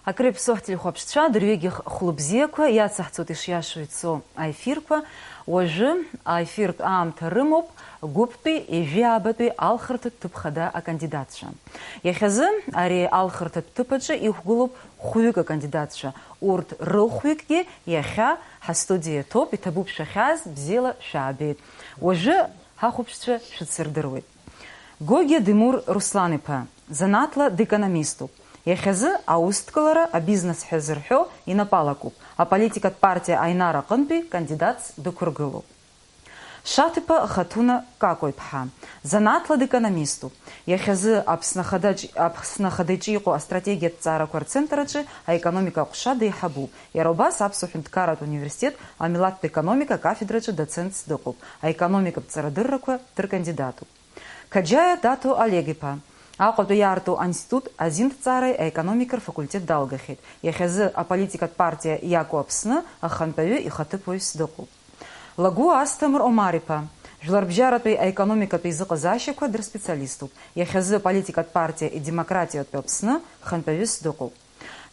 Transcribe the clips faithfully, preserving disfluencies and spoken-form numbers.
Акыр иаԥсоу ҳтелехәаԥшцәа, дырҩегьых хәлыбзиақәа иацаҳҵоит ишиашоу ицо аефирқәа. Уажәы аефиртә аамҭа рымоуп гәыптәи ежәи аабатәи алхырҭатә ҭыԥ хада акандидатцәа. Иахьазы ари алхырҭатә ҭыԥ аҿы иқәгылоуп хәҩык акандидатцәа. Урҭ рылхәҩыкгьы иахьа ҳастудиа иаҭоуп, иҭабуп шәахьааз, бзиала шәаабеит. Уажәы ҳахәаԥшцәа шәыцырдыруеит. Гогиа Димур Руслан-иԥа, занааҭла декономиступ. Иахьазы аусҭгалара, абизнес ҳәа зырҳәо, инапы алакуп. Аполитикатә партиа Аинар аҟынтәи кандидатс дықәыргылоуп. Шаҭ-иԥа Хатуна Како-иԥҳа, занааҭла декономиступ. Иахьазы Аԥсны Ахадаҿ-, Аԥсны Ахадеиҿы иҟоу астратегиатә ҵаарақәа рцентр аҿы аекономика аҟәша деиҳабуп. Иара убас Аԥсуа ҳәынҭқарратә университет амилаҭтә економика акафедраҿы доцентс дыҟоуп. Аекономикатә ҵарадыррақәа дыркандидатуп. Каџьаиа Даҭо Олег-иԥа, Аҟәатәи иаарту аинститут азинҭҵаареи аекономикеи рфакультет далгахьеит. Иахьазы аполитикатә партиа Иаку Аԥсны ахантәаҩы ихаҭыԥуаҩс дыҟоуп. Лагәуа Асҭамыр Омар-иԥа, жәларбжьаратәи аекономикатәи изыҟазаашьақәа дырспециалиступ. Иахьазы аполитикатә партиа идемократиатәи Аԥсны хантәаҩыс дыҟоуп.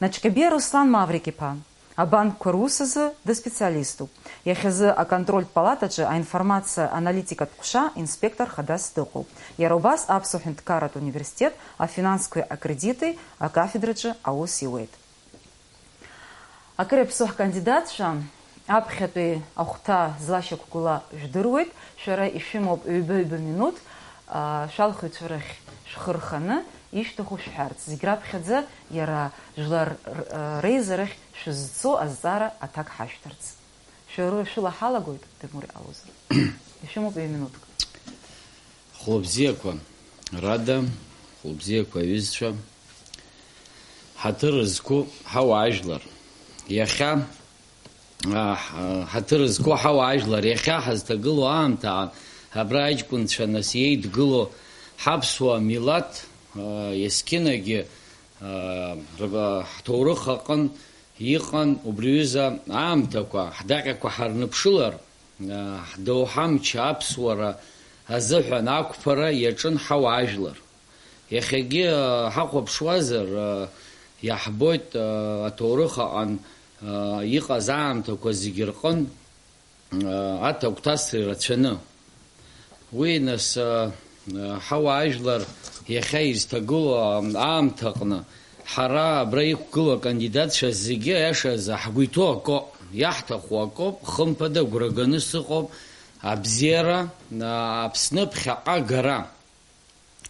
Наҷҟьебиа Руслан Маврик-иԥа, абанкқәа рус азы дыспециалиступ. Иахьазы аконтрольтә палатаҿы аинформациа аналитикатә ҟәша инспектор хадас дыҟоуп. Иара убас Аԥсуа ҳәынҭқарратә университет афинансқәеи акредити акафедраҿы аус иуеит. Акыр иаԥсоу ҳкандидатцәа, аԥхьатәи ахәҭа злашьақәгыла жәдыруеит, шәара ишәымоуп ҩба-ҩба минуҭ, аа, шәалхыҩцәа рахь шәхы рханы, ишәҭаху шәҳәарц. Зегь раԥхьаӡа иара жәлар р-, р-, реизарахь шәызцо азҵаара аҭак ҳашәҭарц. Шәара шәыла ҳалагоит, Димур Алуза. Ишәымоуп ҩ-минуҭк. Хәлыбзиақәа, Рада, хәлыбзиақәа, аҩызцәа, ҳаҭыр зқәу ҳауаажәлар, иахьа, а, ҳ-, ҳаҭыр зқәу ҳауаажәлар, иахьа ҳазҭагылоу аамҭа, абра аҷкәынцәа нас иеидгыло ҳаԥсуа милаҭ, а, есқьынагьы, а, рба-, ҳҭоурых аҟын иҟан убри аҩыза аамҭақәа, ҳдаҟьақәа ҳарныԥшылар, а, ҳдоуҳа мчы аԥсуара азыҳәан ақәԥара иаҿын ҳауаажәлар. Иахьагьы, а, ҳахәаԥшуазар, а, иаҳбоит, а, аҭоурых аҟан, а, иҟаз аамҭақәа зегьы рҟын, а, аҭагәҭасра ирацәаны. Уи, нас, а, а, ҳауаажәлар иахьа изҭагылоу, а, аамҭаҟны ҳара абра иқәгылоу акандидатцәа зегьы, аиашазы, ҳгәы иҭоу акоуп, иаҳҭаху акоуп, хымԥада агәра ганы сыҟоуп абзиара, а, Аԥсны ԥхьаҟа агара.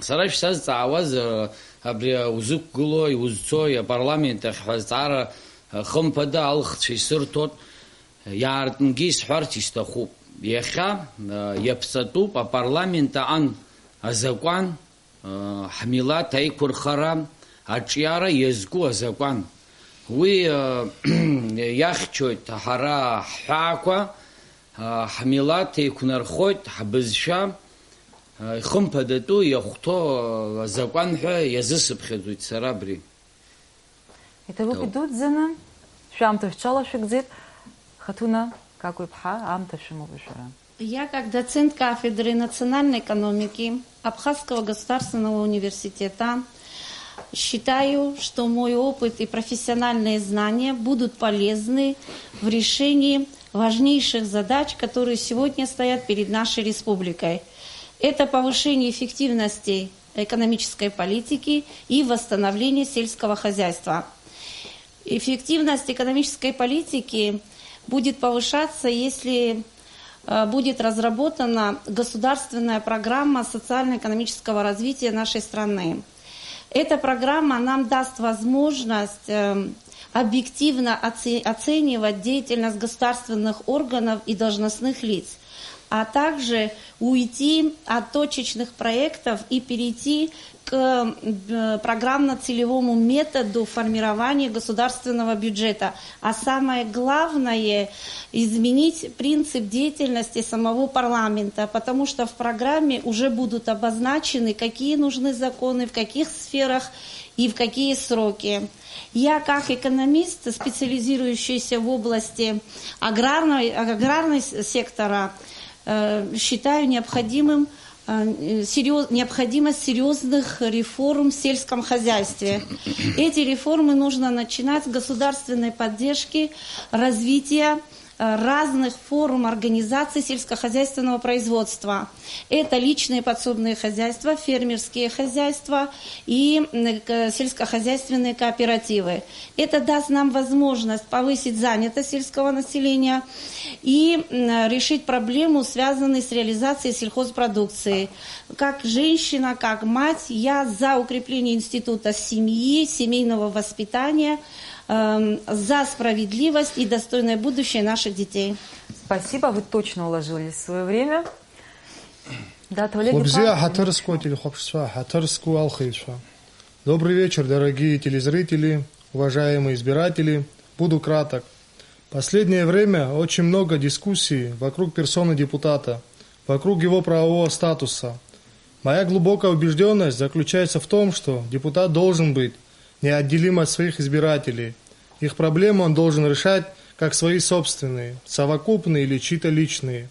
Сара ишсазҵаауаз, а, абри узықәгылои, узцои апарламент ахь ҳәа азҵаара, а, хымԥада алхцәа исырҭоит, иаартынгьы исҳәарц исҭахуп. Иахьа, а, иаԥҵатәуп апарламент аҟан азакәан, а, ҳмилаҭ аиқәырхара аҿиара иазку азакәан. Уи, а, иахьчоит ҳара ҳҳәаақәа, а, ҳмилаҭ еиқәнархоит, ҳбызшәа, Ихымԥадатәу иахәҭоу азакәан ҳәа иазысыԥхьаӡоит сара абри. Иҭабуп, Ҭабуп. Идуӡӡаны, шәаамҭа шәҽалашәыгӡеит, Хатуна Како-иԥҳа, аамҭа шәымоуп шәара. Я, как доцент кафедры национальной экономики Абхазского государственного университета, считаю, что мой опыт и профессиональные знания будут полезны в решении важнейших задач, которые сегодня стоят перед нашей республикой. Это повышение эффективности экономической политики и восстановление сельского хозяйства. Эффективность экономической политики будет повышаться, если, э, будет разработана государственная программа социально-экономического развития нашей страны. Эта программа нам даст возможность, э, объективно оце-, оценивать деятельность государственных органов и должностных лиц, а также уйти от точечных проектов и перейти к, э, программно-целевому методу формирования государственного бюджета. А самое главное, изменить принцип деятельности самого парламента, потому что в программе уже будут обозначены, какие нужны законы, в каких сферах и в какие сроки. Я, как экономист, специализирующийся в области аграрной, аграрной с-, сектора, э, считаю необходимым А, э, серьёз-, необходимость серьёзных реформ в сельском хозяйстве. Эти реформы нужно начинать с государственной поддержки развития, э, разных форм организации сельскохозяйственного производства. Это личные подсобные хозяйства, фермерские хозяйства и, м, к-, сельскохозяйственные кооперативы. Это даст нам возможность повысить занятость сельского населения и, м, решить проблему, связанную с реализацией сельхозпродукции. Как женщина, как мать, я за укрепление института семьи, семейного воспитания, эм, за справедливость и достойное будущее наших детей. Спасибо, вы точно уложились в своё время. Да, Толик Хәыбзиа Ипа. Ҳаҭыр зқәу ателехәаԥшцәа, ҳаҭыр зқәу алхыҩцәа. Добрый вечер, дорогие телезрители, уважаемые избиратели. Буду краток. Последнее время очень много дискуссий вокруг персоны депутата, вокруг его правового статуса. Моя глубокая убеждённость заключается в том, что депутат должен быть неотделим от своих избирателей. Их проблемы он должен решать как свои собственные, совокупные или чьи-то личные.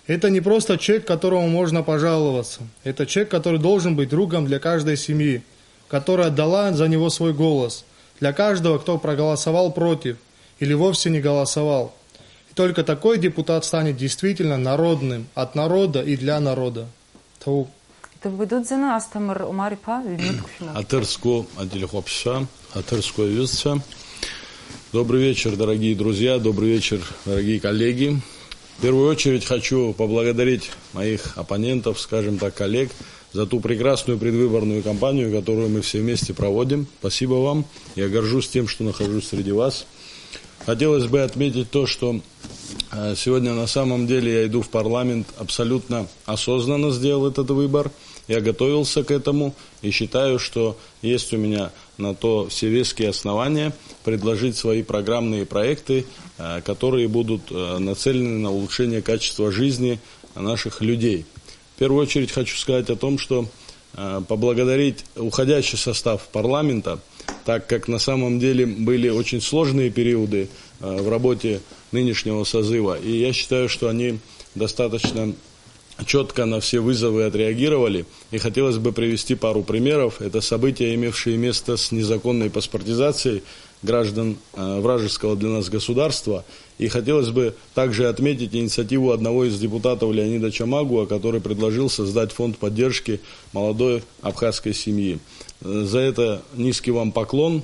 Это не просто человек, которому можно пожаловаться. Это человек, который должен быть другом для каждой семьи, которая отдала за него свой голос, для каждого, кто проголосовал против или вовсе не голосовал. И только такой депутат станет действительно народным, от народа и для народа. Ҭоуп. Иҭабуп идуӡӡаны, Асҭамыр Омар-иԥа, ҩ-минуҭк шәымоуп. Ҳаҭыр зқәу ателехәаԥшцәа, ҳаҭыр зқәу аҩызцәа. Добрый вечер, дорогие друзья, добрый вечер, дорогие коллеги. В первую очередь хочу поблагодарить моих оппонентов, скажем так, коллег, за ту прекрасную предвыборную кампанию, которую мы все вместе проводим. Спасибо вам. Я горжусь тем, что нахожусь среди вас. Хотелось бы отметить то, что, э, сегодня на самом деле я иду в парламент, абсолютно осознанно сделал этот выбор. Я готовился к этому и считаю, что есть у меня на то все веские основания предложить свои программные проекты, э, которые будут, э, нацелены на улучшение качества жизни наших людей. В первую очередь хочу сказать о том, что, э, поблагодарить уходящий состав парламента, так как на самом деле были очень сложные периоды, э, в работе нынешнего созыва. И я считаю, что они достаточно чётко на все вызовы отреагировали. И хотелось бы привести пару примеров. Это события, имевшие место с незаконной паспортизацией граждан, э, вражеского для нас государства. И хотелось бы также отметить инициативу одного из депутатов Леонида Чамагуа, который предложил создать фонд поддержки молодой абхазской семьи. Э, за это низкий вам поклон.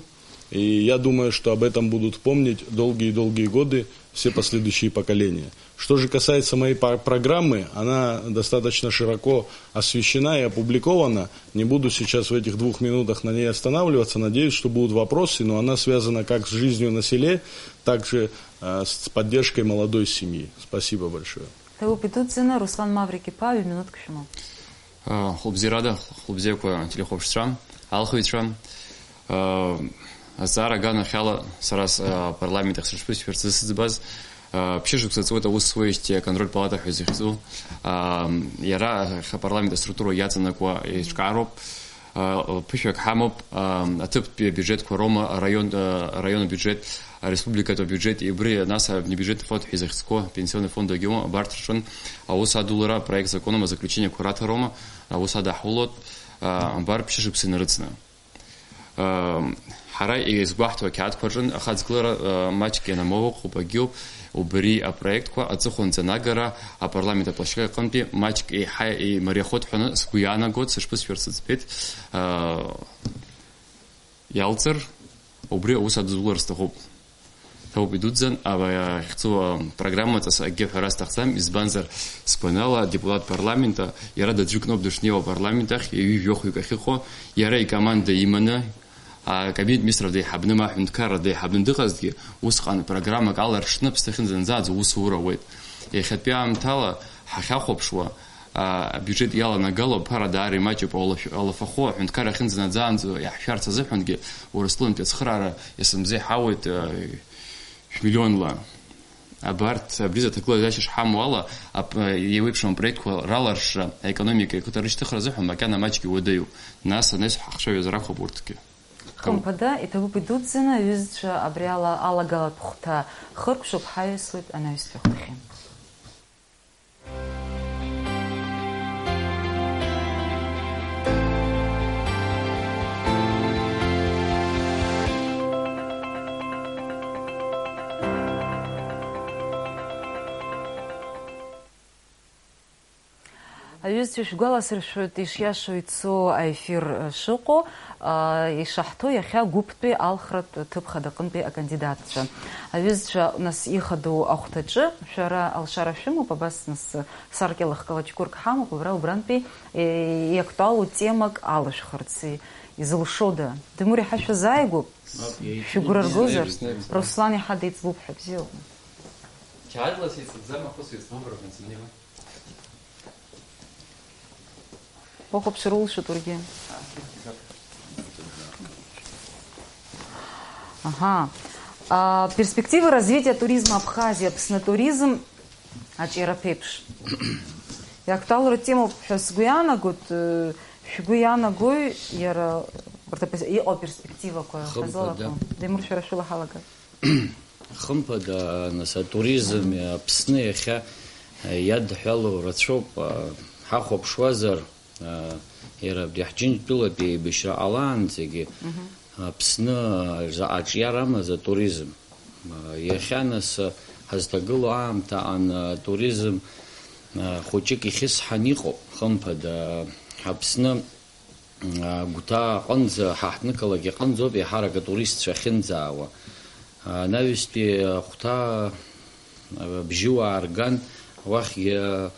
И я думаю, что об этом будут помнить долгие-долгие годы все последующие поколения. Что же касается моей па-, программы, она достаточно широко освещена и опубликована. Не буду сейчас в этих двух минутах на ней останавливаться. Надеюсь, что будут вопросы, но она связана как с жизнью на селе, так же, э, с поддержкой молодой семьи. Спасибо большое. Ҭабуп идуӡӡаны, Руслан Маврик-иԥа, ҩ-минуҭк шәымоуп. Хәылбзиарада, хәылбзиақәа телехәаԥшцәа, алхыҩцәа, азҵаара аганахьала сара с-, апарламент ахь сышԥысшәарц зысыӡбаз, ԥшьышықәса ҵуеит аус зуеижьҭеи аконтрольтә палата ҳәа изыхьӡу. Иара апарламент аструктура иаҵанакуа еиҿкаароуп. Ԥышәак ҳамоуп, аҭыԥтәи абиуџьетқәа роума, араион, араион абиуџьет, ареспубликатә абиуџьет, убри нас абнебиуџьет фонд ҳәа изыхьӡқәоу апенсионный фонд агьоума, абарҭ рҿын аус адулара апроект законым азаключениеқәа раҭароума, аус адаҳулоит, абар ԥшьышықәса инарыцны. Ҳара изгәаҳҭо ақьаадқәа рҿын ахаҵгылара маҷк ианамоу ыҟоуп, агьоуп, убри апроектқәа аҵыхәанӡа анагара апарламент аплощадка аҟынтәи маҷк еиҳа имариахоит ҳәа сгәы иаанагоит, сышԥысшәарц сыӡбеит. Иалҵыр, убри аус адызулар сҭахуп. Ҭоуп идуӡӡан, ава иахьцо апрограмма ҵас акгьы ҳәара сҭахӡам, избанзар, сгәанала, адепутат парламента, иара даӡәыкноуп дышнеиуа апарламент ахь, ҩажәи жәохәҩык ахьыҟоу, иара икоманда иманы, акабинет министров деиҳабны, ма аҳәынҭқарра деиҳабны дыҟазҭгьы, усҟан программак аларшны Аԥсны ахьынӡанаӡааӡо аусура ауеит. Иахьатәи аамҭала ҳахьахәаԥшуа, абиуџьет иаланагало аԥара даара имаҷуп, алаф-, алафахәы аҳәынҭқарра ахьынӡанаӡаанӡо иаҳшәарц азыҳәангьы Урыстәылантәи ацхыраара есымза иҳауеит, шәмиллионла. Абарҭ, абри зы аҭагылазаашьа шҳамоу ала, ап-, еиуеиԥшым апроектқәа раларшра, аекономика, ақыҭа рышьҭыхра азыҳәан макьана маҷк иуадаҩуп. Нас анаҩс ҳахцәажәазар акәхап урҭгьы. Хымԥада, иҭабуп идуӡӡаны, аҩызцәа абри ала алагалатә хәҭа хыркәшоуп, ҳаҩсуеит анаҩстәи ахәҭахьы. Аҩызцәа, шәгәаласыршәоит ишиашоу ицо аефир шыҟоу, аа, ишаҳҭо иахьа гәыԥтәи алхратә ҭыԥ хадаҟынтәи акандидатцәа. Аҩызцәа, нас, ихадоу ахәҭаҿы шәара алшара шәымоуп, абас, нас, саркьала хкала чкәырк ҳамоуп, уара убрантәи, е, иактуалу темак алышәхырц изылшода? Дымур иаҳа шәазааигәоуп, шәыгәра ргозар, Руслан иаҳа деиҵбуп ҳәа бзиоуп. Қьаадла сеицыбзама, хәы сеицбуп рҳәан саннеиуа. Уахәаԥшыр улшоит уаргьы. Аҳа. А, перспективы развития туризма Абхазии, Аԥсны атуризм аҿиара ԥеиԥш. Иактуалратә темоуп ҳәа сгәы иаанагоит, э, шәгәы иаанагои иара, урҭ апер-, иҟоу аперспективақәа Хымԥада. Ҳазлалақәоу? Даймыр, шәара шәыла ҳалагар. Хымԥада, нас, атуризм Аԥсны иахьа иадҳәалоу рацәоуп. Ҳахәаԥшуазар, иара абри ҳџьынџьтәылатәи еибашьра ҟалаанӡагьы Аԥсны заҟа аҿиара амаз атуризм. Иахьа, нас, ҳазҭагылоу аамҭа аҟан атуризм хәыҷык ихьысҳан иҟоуп. Хымԥада, Аԥсны Агәҭа аҟынӡа, ҳа ҳнықалақь аҟынӡоуп еиҳарак атуристцәа ахьынӡаауа. Анаҩстәи ахәҭа абжьы уаарган, уахьгьы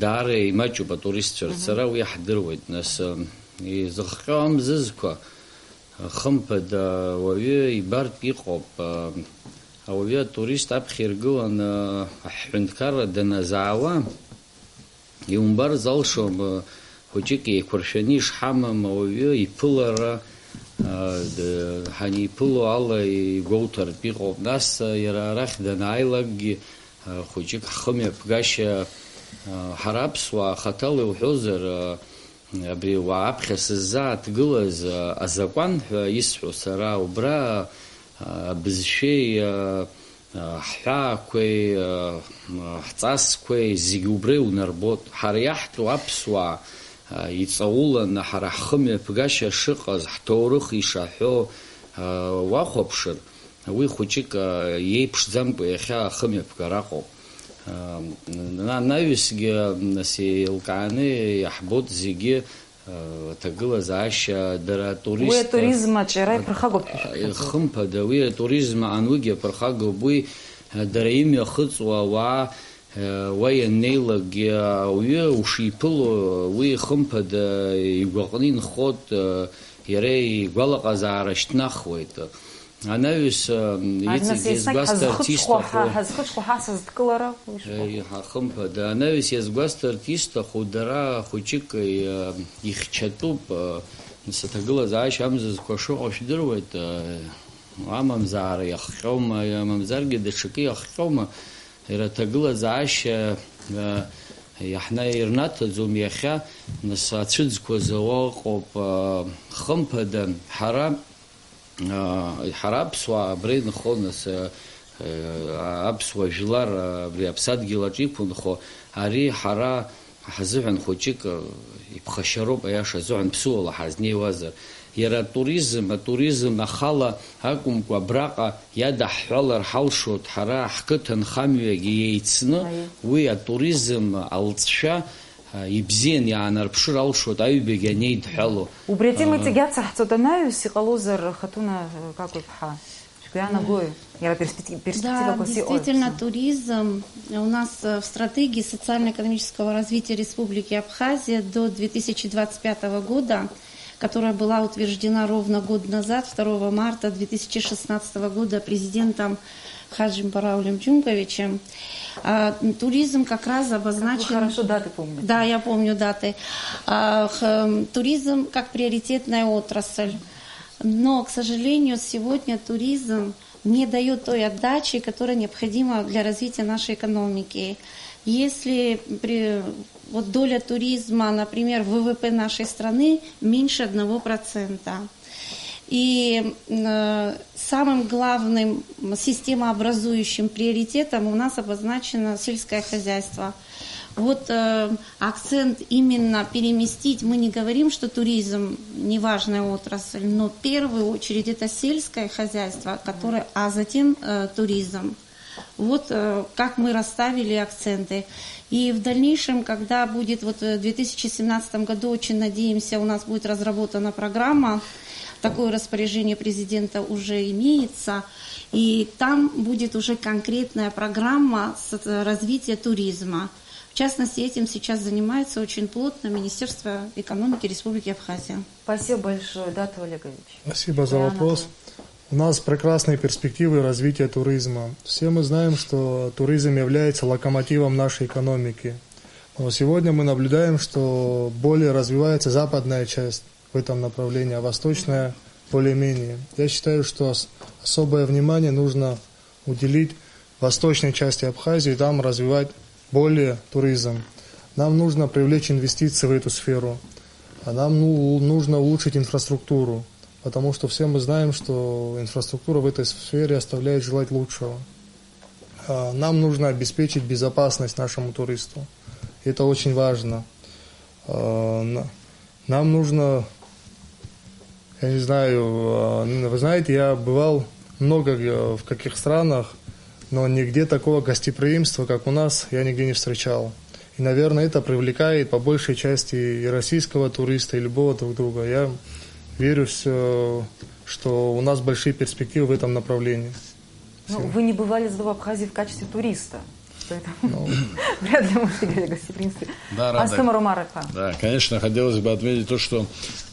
даара имаҷуп атуристцәа рцара, уи иаҳдыруеит. Нас, изыхҟьо амзызқәа, хымԥада, ауаҩы ибартә иҟоуп. Ауаҩы атурист аԥхьа иргыланы аҳәынҭқарра даназаауа, Иумбар залшом, хәыҷык еиқәыршәаны ишҳамам ауаҩы иԥылара, д-, ҳаниԥыло ала игәоуҭартә иҟоуп. Нас, иара арахь данааилакгьы, хәыҷык ҳхымҩаԥгашьа, ҳара аԥсуаа хаҭала иуҳәозар, абри уаа аԥхьа сыззааҭгылаз азакәан ҳәа исҳәо сара, убра абызшәеи, ҳҳәаақәеи, ҳҵасқәеи зегьы убра иунарбоит. Ҳара иаҳтәу аԥсуаа иҵауланы, ҳара ҳхымҩаԥгашьа шыҟаз, ҳҭоурых ишаҳәо уахәаԥшыр, уи хәыҷык иеиԥшӡамкәа иахьа ахымҩаԥгара ыҟоуп. Анаҩсгьы, нас, еилкааны иаҳбоит зегьы, Аҭагылазаашьа, дара атурист-, Уи атуризм аҿиара иаԥырхагоуп ҳәа шәаԥхьаӡоит? Хымԥада, уи атуризм аан уигьы аԥырхагоуп. Уи, дара имҩахыҵуа ауаа, уа ианнеилакгьы, ауаҩы ушиԥыло, уи, хымԥада, игәаҟны инхоит, иара игәалаҟазаара шьҭнахуеит. Анаҩс, м, Ар, нас, иҵегь еснагь иазгәасҭарц ҳазхыҽхәа исҭаху ҳа-, ҳазхыҽхәа ҳа сазкылара, уи шәҟәы. Э, иҳа-, хымԥада, анаҩс иазгәасҭарц исҭаху, дара хәыҷык, э, ихьчатәуп, э, нас, аҭагылазаашьа амзызқәа шыҟоу шәдыруеит, э, амамзаара иахҟьома, мамзаргьы даҽакы иахҟьома, иара аҭагылазаашьа, э, иаҳна-, ирнаҭаӡом иахьа, нас, ацәыӡқәа зауа ыҟоуп, э, хымԥада, ҳара, Ҳара аԥсуаа абра инхо, нас, аԥсуа жәлар абри аԥсадгьыл аҿы иқәынхо, ари ҳара ҳазыҳәан хәыҷык иԥхашьароуп, аиаша азыҳәан, ԥсыуала ҳазнеиуазар. Иара атуризм, атуризм ахала акәымкәа, абраҟа иадаҳҳәалар ҳалшоит ҳара ҳқыҭанхамҩагьы еицны, Аиеи. Уи атуризм алҵшәа Ибзиан иаанарԥшыр алшоит аҩбагьы анеидҳәало. Убри атема иҵегь ацаҳҵоит, анаҩс иҟалозар, Хатуна Какәа-иԥҳа, шәгәы иаанагои? Иара перспети-, Да, перспективақәас иҟои? Действительно, туризм у нас, э, в стратегии социально-экономического развития Республики Абхазия до две тысячи двадцать пятого года, которая была утверждена ровно год назад, второго марта две тысячи шестнадцатого года, президентом Хаджим Бараулем Джумковичем. А, туризм как раз обозначен... Как вы хорошо даты помните. Да, я помню даты. А, х-, м, туризм как приоритетная отрасль. Но, к сожалению, сегодня туризм не даёт той отдачи, которая необходима для развития нашей экономики. Если при-, вот доля туризма, например, в ВВП нашей страны меньше одного процента. И, м, э, самым главным системообразующим приоритетом у нас обозначено сельское хозяйство. Вот, э, акцент именно переместить. Мы не говорим, что туризм — неважная отрасль, но в первую очередь это сельское хозяйство, которое, а затем, э, туризм. Вот э, как мы расставили акценты. И в дальнейшем, когда будет, вот э, в две тысячи семнадцатом году, очень надеемся, у нас будет разработана программа, такое распоряжение президента уже имеется, и там будет уже конкретная программа с- э, развития туризма. В частности, этим сейчас занимается очень плотно Министерство экономики Республики Абхазия. Спасибо большое, Дату Олегович. Спасибо за вопрос. У нас прекрасные перспективы развития туризма. Все мы знаем, что туризм является локомотивом нашей экономики. Но сегодня мы наблюдаем, что более развивается западная часть в этом направлении, а восточная более-менее. Я считаю, что ос- особое внимание нужно уделить восточной части Абхазии, там развивать более туризм. Нам нужно привлечь инвестиции в эту сферу, а нам ну- нужно улучшить инфраструктуру, потому что все мы знаем, что инфраструктура в этой сфере оставляет желать лучшего. А, Нам нужно обеспечить безопасность нашему туристу. Это очень важно. А, на- Нам нужно, я не знаю, а, н- вы знаете, я бывал много г- в каких странах, но нигде такого гостеприимства, как у нас, я нигде не встречал. И, наверное, это привлекает по большей части и российского туриста, и любого друг друга. Я верю, всё, что у нас большие перспективы в этом направлении. Ну, вы не бывали зато в Абхазии в качестве туриста. Поэтому вряд ли можете говорить о гостеприимстве. Да, рада. Астамар Омар-иԥа. Да, конечно, хотелось бы отметить то, что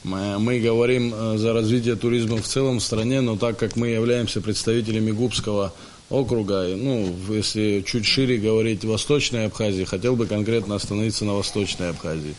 мы, мы говорим э, за развитие туризма в целом в стране, но так как мы являемся представителями Губского округа, и, ну, в- если чуть шире говорить, Восточной Абхазии, хотел бы конкретно остановиться на Восточной Абхазии.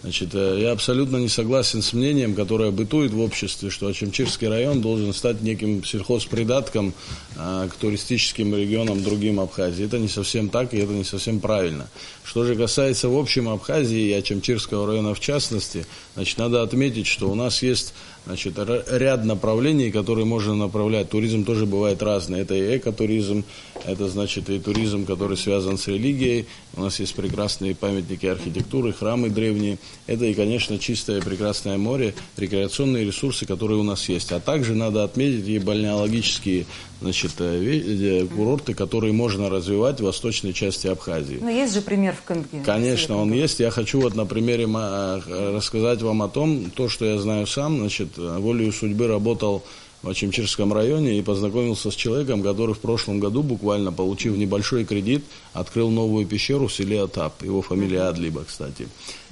Значит, э, я абсолютно не согласен с мнением, которое бытует в обществе, что Очамчирский район должен стать неким сельхозпридатком э, к туристическим регионам другим Абхазии. Это не совсем так, и это не совсем правильно. Что же касается в общем Абхазии и Очамчирского района в частности, значит, надо отметить, что у нас есть значит, р- ряд направлений, которые можно направлять. Туризм тоже бывает разный. Это и экотуризм, это, значит, и туризм, который связан с религией. У нас есть прекрасные памятники архитектуры, храмы древние. Это и, конечно, чистое прекрасное море, рекреационные ресурсы, которые у нас есть. А также надо отметить и бальнеологические значит, э, ве- э, курорты, которые можно развивать в восточной части Абхазии. Но есть же пример в Кындге. Конечно, он есть. Я хочу вот на примере ма- э, рассказать вам о том, то, что я знаю сам. Значит, э, волею судьбы работал в Очамчирском районе и познакомился с человеком, который в прошлом году, буквально получив небольшой кредит, открыл новую пещеру в селе Атап. Его фамилия Адлиба, кстати.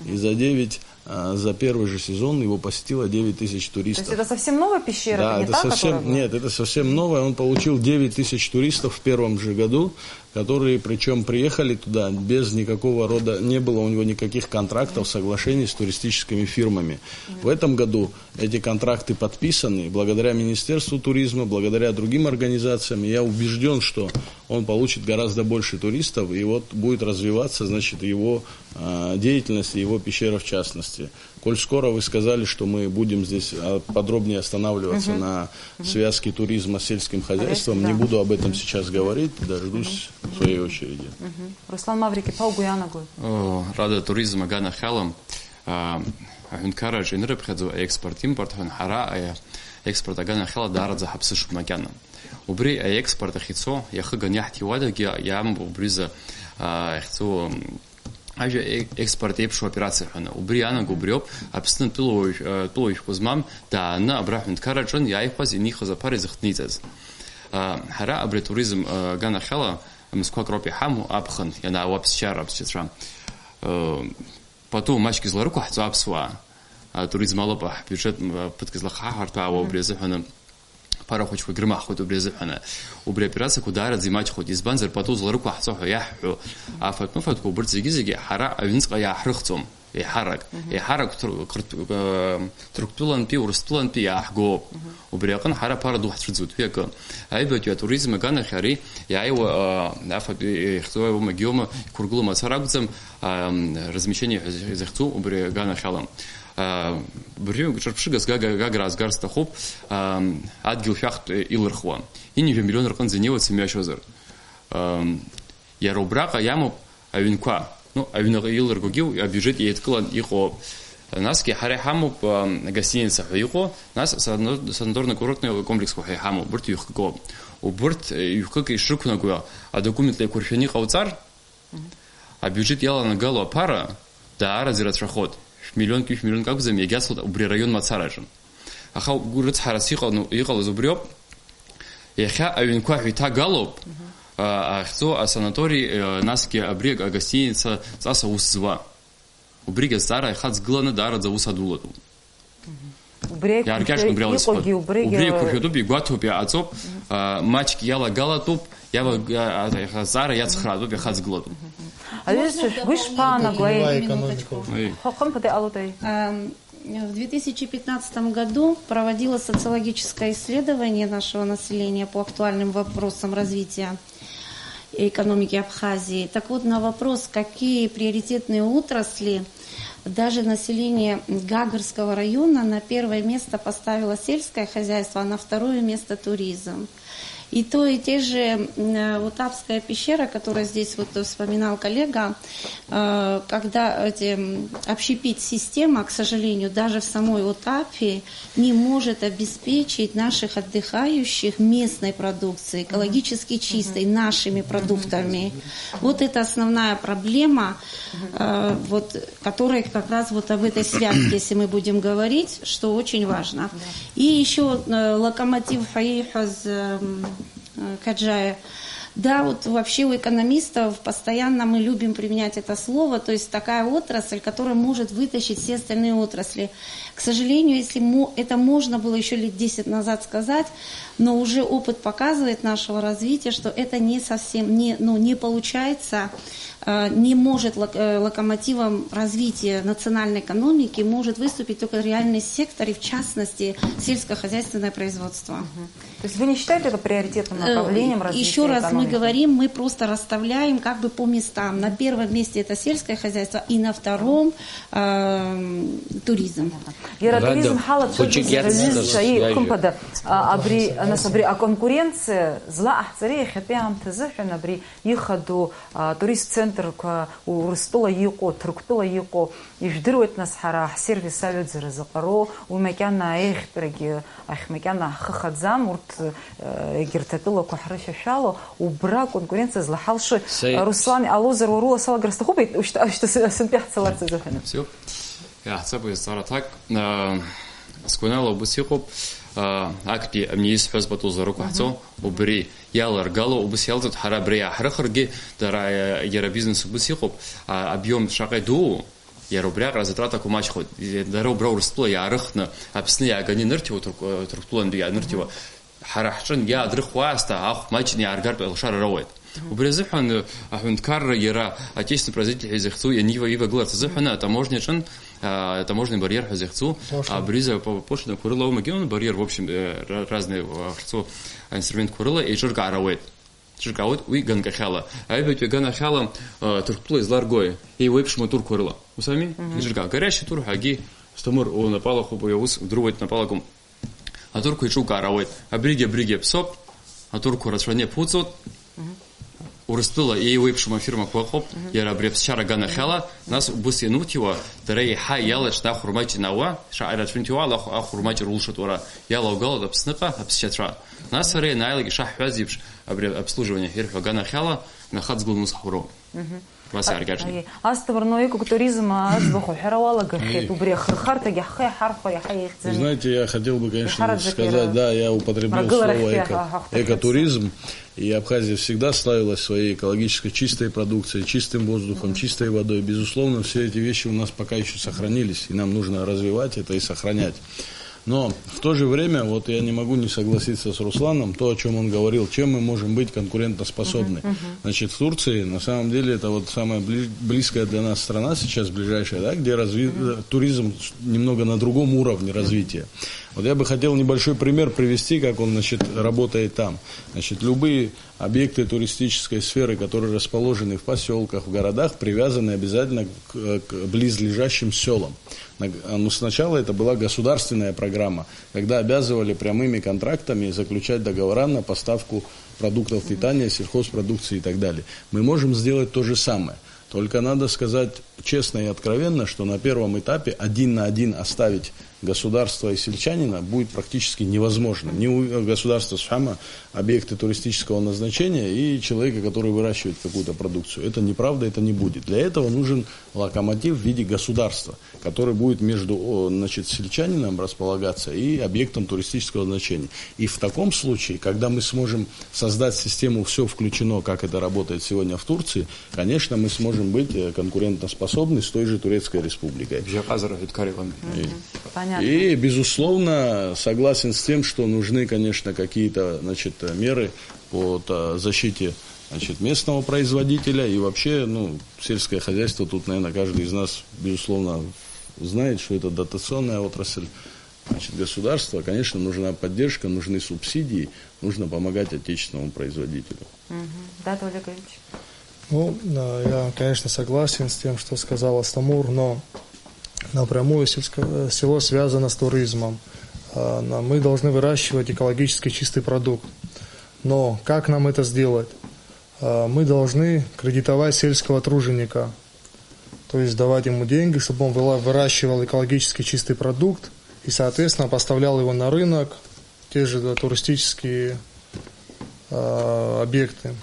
И за девять, а, за первый же сезон его посетило девять тысяч туристов. То есть это совсем новая пещера? Да, это не это та, совсем, которая была? Нет, это совсем новая. Он получил девять тысяч туристов в первом же году, которые, причем, приехали туда без никакого рода, не было у него никаких контрактов, соглашений с туристическими фирмами. В этом году эти контракты подписаны благодаря Министерству туризма, благодаря другим организациям. И я убежден, что он получит гораздо больше туристов, и вот будет развиваться, значит, его а, деятельность, и его пещера в частности. Коль скоро вы сказали, что мы будем здесь а, подробнее останавливаться на связке туризма с сельским хозяйством, не буду об этом сейчас говорить, дождусь своей очереди. Мгм. Руслан Маврик-иԥа, угәы иаанагои? О, Рада туризм аганахьала, а, аҳәынҭқарраҿы инарыԥхьаӡо аекспорт-импорт ҳәа ҳара, а, аекспорт аганахьала даараӡа ҳаԥсышуп макьана. Убри аекспорт ахь ицо, иахыганы иаҳҭиуадагьы иамоуп убри азы, а, иахьцо, м, ажәа э-, експорт еиԥшу операциа ҳәаны. Убри иаанаго убриоуп, Аԥсны атәылауаҩ-, э, тәылауаҩ шәҟәы змам дааны абра аҳәынҭқарраҿы иааихәаз, инихыз аԥара изыхҭниҵаз. А, ҳара абри атуризм, э, аганахьала мызқәак роуп иҳамоу, аԥхын ианаауа аԥсшьара, аԥсшьацәа. Э, пату маҷк изларықәаҳҵо аԥсуаа, атуризм алоуп ҳбиуџьет, м, ԥыҭк излахаҳарҭәаауа убри азыҳәаны. Ԥара хәыҷқәагь рымаҳхуеит убри азыҳәаны. Убри аоперациақәа даараӡа имаҷхоит, избанзар, пату зларықәаҳҵо ҳәа иаҳҳәо афатә-мыфатәқәа убырҭ зегьы-зегьы ҳара аҩныҵҟа иааҳрыхҵом, еиҳарак. Мгм. Еиҳарак Ҭыр-, Қырҭ-, э, Ҭырқәтәылантәи, Урыстәылантәи иааҳгоуп. Мгм. Убри аҟны ҳара ԥара ду ҳцәыӡуеит, уи акы. Аҩбатәи атуризм аганахь ари иааиуа, э, афатә ихьӡо иоума, егьиоума, иқәыргыло мацара акәӡам, а, размещение ҳәа изыхьӡу убри аганахьала. А, убри ҿырԥшыгас гага-, гагра аазгар сҭахуп, а, адгьыл шәахтә илырхуа. Ҩажәа миллион рҟынӡа инеиуа дсымҩашьозар. Ам, иара убраҟа иамоуп аҩнқәа. Ну, аҩны илыргогьы абиуџьет еидкылан иҟоуп. Насгьы ҳара иҳамоуп, ам, агостиница ҳәа иҟоу, нас санаторно-курортный комплексқәа ҳәа иҳамоуп, урҭ ҩ-хкқәоуп. Убырҭ, э, ҩ-хкык ишрықәнаго адокументла еиқәыршәаны иҟауҵар, абиуџьет иаланагало аԥара даараӡа ирацәахоит. Шә-миллионки шә-миллионк акәӡам, иагьацлоит убри араион мацараҿы. Аха угәы рыцҳарас иҟану-, иҟалаз убриоуп. Иахьа аҩнқәа ҳәа иҭагалоуп, а, ахьӡу асанатори, а, насгьы абри агостиница ҵас аус зуа. Убригь азҵаара ихаҵгыланы даараӡа аус адулатәуп. Убри Иааркьаҿны убри еиқәыршәа-, алысхуеит. Иҟоугьы убригьы Убри еиқәыршәатәуп, игәаҭоуп, иааҵоуп, а, маҷк иалагалатәуп, иава-, а, а, азҵаара иацхраатәуп, иахаҵгылатәуп. Аҩызцәа, шәгәы ишԥаанаго, аи? Минуточку. Аи. Хы-, хымԥада иҟалоит, аи. Ам, в две тысячи пятнадцатом году проводилось социологическое исследование нашего населения по актуальным вопросам развития экономики Абхазии. Так вот, на вопрос, какие приоритетные отрасли, даже население Гагарского района на первое место поставило сельское хозяйство, а на второе место туризм. И то, и те же, м, э, Утапская пещера, которая здесь вот вспоминал коллега, э, когда эти, м, общепит система, к сожалению, даже в самой Утапе не может обеспечить наших отдыхающих местной продукцией, экологически чистой, нашими продуктами. Вот это основная проблема, э, вот, которая как раз вот об этой связке, если мы будем говорить, что очень важно. И ещё, э, локомотив Фаихоз, эм, э, Каджая. Да, вот вообще у экономистов постоянно мы любим применять это слово, то есть такая отрасль, которая может вытащить все остальные отрасли. К сожалению, если мо-, это можно было ещё лет десять назад сказать, но уже опыт показывает нашего развития, что это не совсем, не, ну, не получается, э, не может лок-, э, локомотивом развития национальной экономики может выступить только реальный сектор и, в частности, сельскохозяйственное производство. То есть вы не считаете это приоритетным Э, направлением развития Ещё раз мы экономики? Говорим, мы просто расставляем как бы по местам. На первом месте это сельское хозяйство, и на втором, эм, туризм. Иара Радоу, атуризм ҳалацәажәозар, хәыҷык иацҵаз аҩызцәа, еи, иажәа. Хымԥада, а, абри, нас, абри аконкуренциа злаҟаҳҵари иахьатәи аамҭазыҳәан абри ихадоу, а, турист центрқәа, Урыстәыла иҟоу, Ҭырқәтәыла иҟоу, ижәдыруеит, нас, ҳара ҳсервис аҩаӡара заҟароу, уи макьана аиӷьтәрагьы ахь макьана ҳхы хаӡам, урҭ, э, егьырҭ атәылақәа ҳрышьашәало, убра аконкуренциа злаҳалшо. Са Руслан, иҟалозар, уара ула салагар сҭахуп, ушьҭа-, ушьҭа сы-, сынтәа иаҳцаларц азыҳәан. Бзиоуп. Иаҳцап уи азҵаара аҭак. Э, сгәанала убыс иҟоуп. Э, актәи амни исҳәаз пату зарықәаҳҵо, убри иаларгало, убыс иалҵит, ҳара абри иааҳрыхыргьы, дара, э, иара абизнес убыс иҟоуп. А, объём шаҟа идуу, Иара убриаҟара затратақәа маҷхоит. Дара убра Урыстәыла иаарыхны Аԥсны иааганы инырҭиуа, Ҭырқә-, Ҭырқәтәылантәи ианырҭиуа, ҳара ҳҿын иаадрыхуа аасҭа ахә маҷны иааргартә алшара роуеит. Убри азыҳәан, э, аҳәынҭқарра иара отечественный производитель ҳәа изыхьӡу ианива-, ивагыларц азыҳәан атаможниаҿын, а, таможенный барьер ҳәа изыхьӡу, Пошлина. Абри за-, по-, пошлинақәа рыла аума, барьер, в общем, э, ра-, разные, э, ахьцо инструментқәа рыла еиҿыркаара ауеит. Ҿырк ауеит уи ганкахьала. Аҩбатәи аганахьала, а, Ҭырқәтәыла изларгои? Еиуеиԥшым атурқәа рыла. Ус ами? Мгм. Иҿыркаа. Горящий тур ҳәагьы, Сҭамыр, унапала хәыба иаус удыруеит, напалаком. Атурқәа еиҿукаара ауеит. Абригь, абригь аԥсоуп. Атурқәа рацәаны иаԥуҵоит. Мгм. Урыстәыла еиуеиԥшым афирмақәа ыҟоуп. Мгм. Иара абри аԥсшьара аганахьала, нас убыс иануҭиуа, дара еиҳа иалаҽны ахәырмаҷ инаауа, шаҟа ирацәаны иҭиуа ала ахә-, ахәырмаҷ рулшоит уара, иалаугалоит Аԥсныҟа аԥсшьацәа. Нас ара ианааилак ишаҳҳәаз еиԥш, абри обслуживание ирҳәо аганахьала, нахаҵгыланы ус ҳуроуп. Мгм. Убас А, иааркьаҿны. Аи, Асҭамыр, но экотуризм аӡбахә аҳәара уалагахьеит, Аи. Убри ахырхарҭагьы ҳхы иаҳархәо иаҳа еиӷьӡами? Вы знаете, я хотел бы, конечно, Иҳараӡак сказать, иара да, я употребил Мрагыларахь слово иаҳа-, эко-, ҳахәҭахьеит. Экотуризм. И Абхазия всегда славилась своей экологически чистой продукцией, чистым воздухом, Мгм. Чистой водой. Безусловно, все эти вещи у нас пока ещё сохранились, и нам нужно развивать это и сохранять. Но в то же время, вот я не могу не согласиться с Русланом, то, о чём он говорил, чем мы можем быть конкурентоспособны. Мгм, мгм. Значит, в Турции, на самом деле, это вот самая бли-, близкая для нас страна сейчас, ближайшая, да, где разви-, Мгм. э, туризм с-, немного на другом уровне развития. Вот я бы хотел небольшой пример привести, как он, значит, работает там. Значит, любые объекты туристической сферы, которые расположены в посёлках, в городах, привязаны обязательно к, к близлежащим сёлам. На г-, а, ну, сначала это была государственная программа, когда обязывали прямыми контрактами заключать договора на поставку продуктов питания, сельхозпродукции и так далее. Мы можем сделать то же самое. Только надо сказать честно и откровенно, что на первом этапе один на один оставить государство и сельчанина будет практически невозможно. Ни у государства схама объекты туристического назначения и человека, который выращивает какую-то продукцию. Это неправда, это не будет. Для этого нужен локомотив в виде государства, который будет между, о, значит, сельчанином располагаться и объектом туристического значения. И в таком случае, когда мы сможем создать систему «всё включено», как это работает сегодня в Турции, конечно, мы сможем быть, э, конкурентоспособны с той же Турецкой Республикой. Бжьаҟазара ҳәа дкариуан. И, Понятно. и, безусловно, согласен с тем, что нужны, конечно, какие-то, значит, меры по, э, защите, значит, местного производителя. И вообще, ну, сельское хозяйство, тут, наверное, каждый из нас, безусловно, знает, что это дотационная отрасль. Значит, государство, конечно, нужна поддержка, нужны субсидии, нужно помогать отечественному производителю. Мгм. Да, Олег Олегович? Ну, э, я, конечно, согласен с тем, что сказал Астамур, но напрямую сельско-, э, село связано с туризмом. Э, на-, мы должны выращивать экологически чистый продукт. Но как нам это сделать? Э, мы должны кредитовать сельского труженика, то есть давать ему деньги, чтобы он выла-, выращивал экологически чистый продукт и, соответственно, поставлял его на рынок, те же, да, туристические, э, объекты,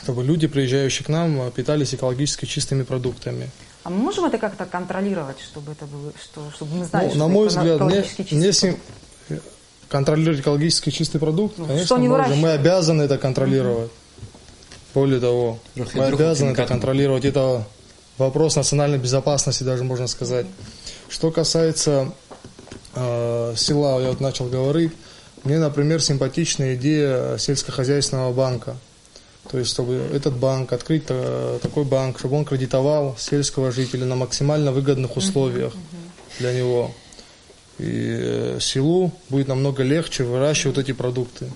чтобы люди, приезжающие к нам, э, питались экологически чистыми продуктами. А мы можем это как-то контролировать, чтобы это было, что, чтобы мы знали, Ну, что на мой это взгляд, не, экологически чистый не сим-, продукт? Контролировать экологически чистый продукт, Ну, конечно, что они мы можем, мы выращивают. обязаны это контролировать. Более того, Рахид, мы Рахид, обязаны это Рахид. контролировать. Это вопрос национальной безопасности, даже можно сказать. Что касается, э, села, я вот начал говорить, мне, например, симпатична идея сельскохозяйственного банка. То есть, чтобы этот банк, открыть, э, такой банк, чтобы он кредитовал сельского жителя на максимально выгодных условиях для него. И, э, селу будет намного легче выращивать эти продукты.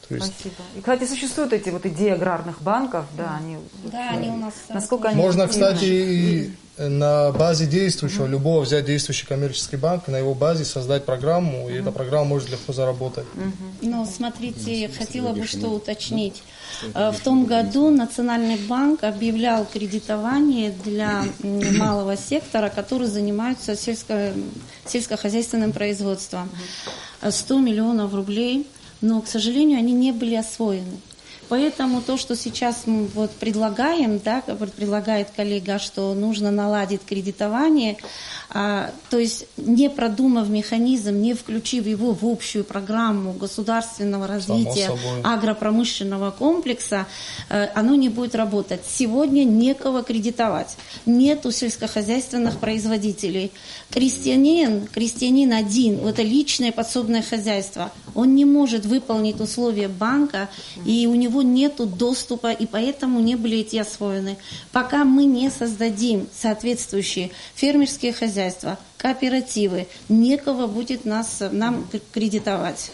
То есть Спасибо. И, кстати, существуют эти вот идеи аграрных банков, да, они вот, Да, они э, у нас, э, насколько они Можно, эффективны? кстати, и на базе действующего, любого взять действующий коммерческий банк, и на его базе создать программу, и эта программа может легко заработать. Но смотрите, хотела бы что уточнить. Э, в том году Национальный банк объявлял кредитование для, м, малого сектора, который занимается сельско-, сельскохозяйственным производством. Э, сто миллионов рублей, но, к сожалению, они не были освоены. Поэтому то, что сейчас мы вот предлагаем, да, как вот предлагает коллега, что нужно наладить кредитование, а, то есть не продумав механизм, не включив его в общую программу государственного Само развития собой. агропромышленного комплекса, э, оно не будет работать. Сегодня некого кредитовать. Нету сельскохозяйственных производителей. Крестьянин, крестьянин один, это личное подсобное хозяйство, он не может выполнить условия банка, и у него нету доступа, и поэтому не были эти освоены. Пока мы не создадим соответствующие фермерские хозяйства, кооперативы, некого будет нас, нам к-, кредитовать.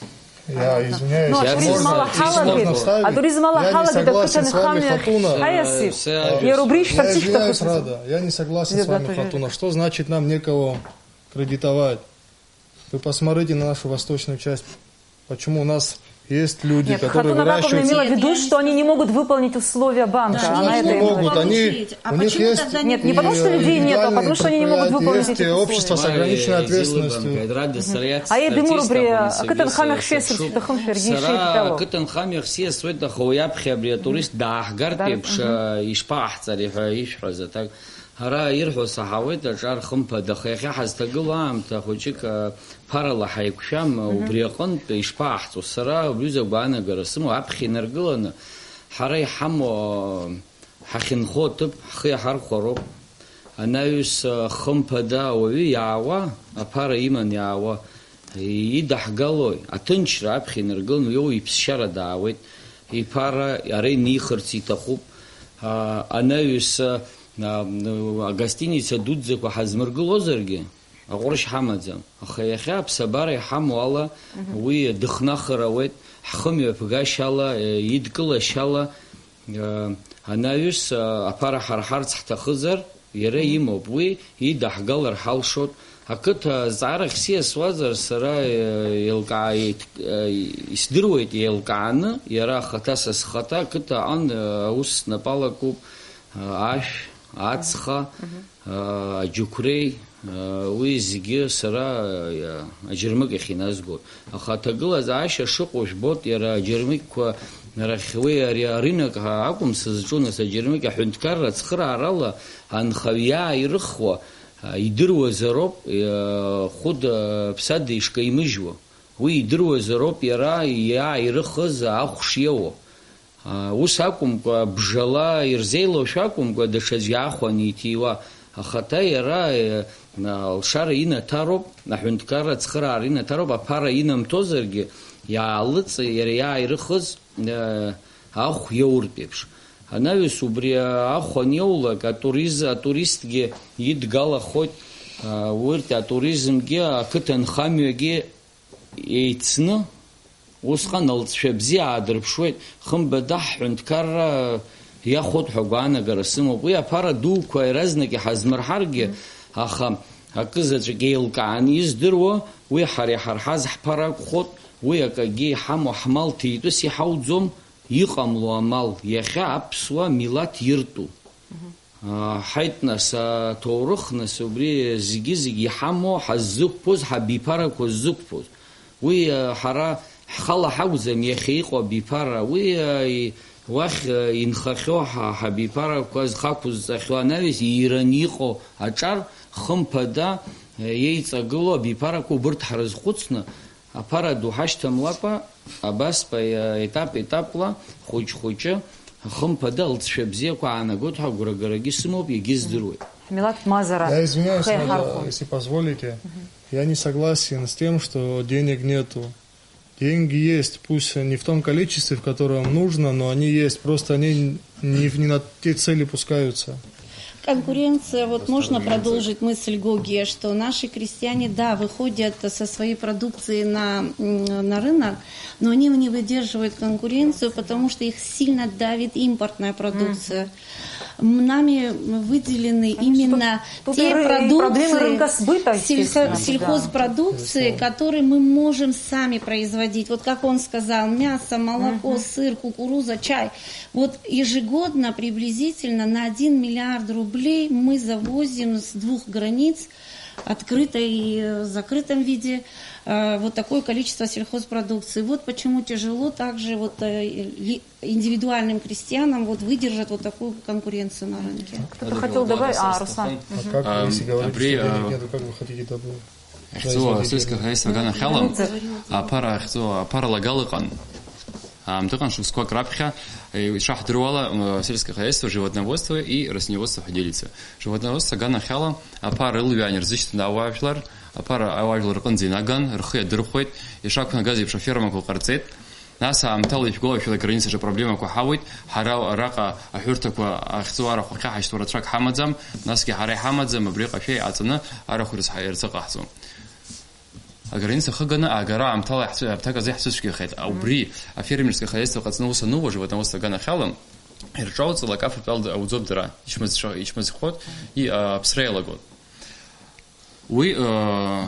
Я извиняюсь, Ну, а можно, туризм можно алахалагеит, вставить? а туризм Я не алахалагеит, согласен с вами, акыҭанхамҩа Фатуна. ҳаиасит. Э, Иара убри Я ишьҭахьчы извиняюсь, шьҭахысыз. Рада, я не согласен с вами, Фатуна. Что значит нам некого кредитовать? Вы посмотрите на нашу восточную часть. Почему у нас есть люди, Нет, которые Хатуна Раковна выращивают имела в виду, что они не могут выполнить условия банка. Да, Она они это не имела в могут, виду. они, А у них почему есть тогда Нет, не потому, что людей нет, а потому, что они не могут выполнить эти условия. Есть общество с ограниченной ответственностью. Аиа, дымур убри, ақыҭанхамҩа хсиасырц шәҭахым шәаргьы ишеидтәалоу. Ақыҭанхамҩа хсиасуеит, аха уи аԥхьа абри атурист дааҳгартә еиԥш, э, ишԥаҳҵари ҳәа ишәҳәаз аҭак. Ара ирҳәо саҳауеит, аҿар хымԥада, аха иахьа ҳазҭагылоу аамҭа хәыҷык, а, ԥарала ҳаиқәшәам, убри аҟынтә ишԥаҳҵо? Сара убри агәаанагара сымоуп, аԥхьа инаргыланы, ҳара иҳамоу, а, ҳахьынхо аҭыԥ ҳхы иаҳархәароуп. Анаҩс, а, хымԥада ауаҩы иаауа, аԥара иман иаауа, идаҳгалои? Аҭынчра аԥхьа инаргыланы, уи иоуа иԥсшьара даауеит. Иԥара ара инихырц иҭахуп. А, анаҩс, а, агостиница дуӡӡақәа ҳазмыргылозаргьы, аҟәрышь ҳамаӡам. Аха иахьа аԥсабара иҳамоу ала, уи дыхнахыр ауеит, ҳхымҩаԥгашьала, э, идкылашьала, э, анаҩс, а, аԥара ҳарҳарц ҳҭахызар, иара имоуп. Уи идаҳгалар ҳалшоит. Ақыҭа азҵаарахь сиасуазар, сара, э, еилкаа-, еит-, э, исдыруеит, еилкааны, иара ахаҭа са схаҭа ақыҭа аҟан, э, аус снапы алакуп. ашә, ацха, аџьықәреи, уи зегьы сара аџьармыкьахь иназгоит. Аха аҭагылазаашьа шыҟоу жәбоит, иара аџьармыкьқәа рахь уи ари арынок акәым сызҿу, нас аџьармыкьа аҳәынҭқарра ацхыраарала анхаҩ иааирыхуа, идыруазароуп, хәыда-ԥсада ишкаимыжьуа. Уи идыруазароуп иара иааирыхыз ахә шиоуа. Ус акәымкәа, бжала ирзеилоушәа акәымкәа, даҽаӡә иаахәаны иҭиуа ахаҭа иара, э, алшара инаҭароуп, аҳәынҭқарра ацхыраара инаҭароуп, аԥара инамҭозаргьы, иаалыҵ-, иара иааирыхыз, э, ахә иоуртә еиԥш. Анаҩс убри ахә аниоулак, атуриз-, атуристгьы идгалахоит, э, урҭ атуризмгьы, ақыҭанхамҩагьы еицны, усҟан алҵшәа бзиа аадырԥшуеит, хымԥада ҳҳәынҭқарра иахәоит ҳәа агәаанагара сымоуп. Уи аԥара дуқәа иаразнак иҳазмырҳаргьы, аха акызаҵәык еилкааны издыруа, уи ҳара иҳарҳаз ҳԥара акәхоит, уи акагьы иҳамоу ҳмал ҭеитәыс иҳауӡом, иҟамло амал, иахьа аԥсуа милаҭ иртәу. Ҳаит, нас, аҭоурых, нас, убри зегьы-зегь иҳамоу, ҳаззықәԥоз, ҳабиԥарақәа ззықәԥоз. Уи, ҳара ҳхала ҳакәӡам иахьа иҟоу абиԥара. Уи, уахь инхахьоу ҳа-, ҳабиԥарақәа зхақәызҵахьоу анаҩс иираны иҟоу аҿар хымԥада еиҵагылоу абиԥарақәа убырҭ ҳрызхәыцны, аԥара ду ҳашьҭамлакәа, абас по-, етап-етапла, хәыҷ-хәыҷы, хымԥада алҵшәа бзиақәа аанагоит ҳәа агәрагарагьы сымоуп, егьи здыруеит. Ҳмилаҭ мазара. Я извиняюсь, ҳхы но это, иаҳархәон. Если позволите, я не согласен с тем, что денег нету. Деньги есть, пусть не в том количестве, в котором нужно, но они есть, просто они не, не на те цели пускаются. Конкуренция, вот можно продолжить мысль Гогия, что наши крестьяне, да, выходят со своей продукцией на, м, на рынок, но они не выдерживают конкуренцию, потому что их сильно давит импортная продукция. М, нами выделены именно те продукции, сельхо-, сельхозпродукции, которые мы можем сами производить. Вот как он сказал, мясо, молоко, сыр, кукуруза, чай. Вот ежегодно приблизительно на один миллиард рублей мы завозим с двух границ, открытой и, э, закрытом виде, э, вот такое количество сельхозпродукции. Вот почему тяжело также вот, э, ли-, индивидуальным крестьянам вот выдержать вот такую конкуренцию на рынке. Кто-то хотел добавить? А, Руслан. А как, если говорить, что денег нету, как вы хотите добавить? Иахьцо асельское хозяйство аганахьала, аԥара ахьцо, аԥара лагала ыҟан. Аамҭа ыҟан шықәсқәак раԥхьа, э, ишаҳдыруала, м, сельское хозяйство, животноводство и растениеводство ҳәа делится. Животноводство аганахьала аԥара ылҩаан ирзышьҭын ауаажәлар, аԥара ауаажәлар рҟынӡа инаган, рхы иадырхәеит, ишақәнагаз еиԥш афермақәа ҟарҵеит. Нас аамҭала ишәгәалашәоит, аграницаҿы апроблемақәа ҳауеит, ҳара араҟа аҳәырҭақәа ахьӡу арахә ахьаҳашьҭоу рацәак ҳамаӡам, насгьы ҳара иҳамаӡам, абри ҟашәа иҟаҵаны арахә ирызҳа-, ирзыҟаҳҵом. Аграница хыганы аагара аамҭала иаҳцәы-, аамҭак азы иаҳцәыцәгьахеит. Мгм. Убри афермерское хозяйство ҟаҵаны ус ануа, животноводство аганахьала, ирҿоуҵалак афатә алд-, ауӡом дара, ичмазцәа-, ичмазхот, и, а, аԥсра иалагот. Уи, а,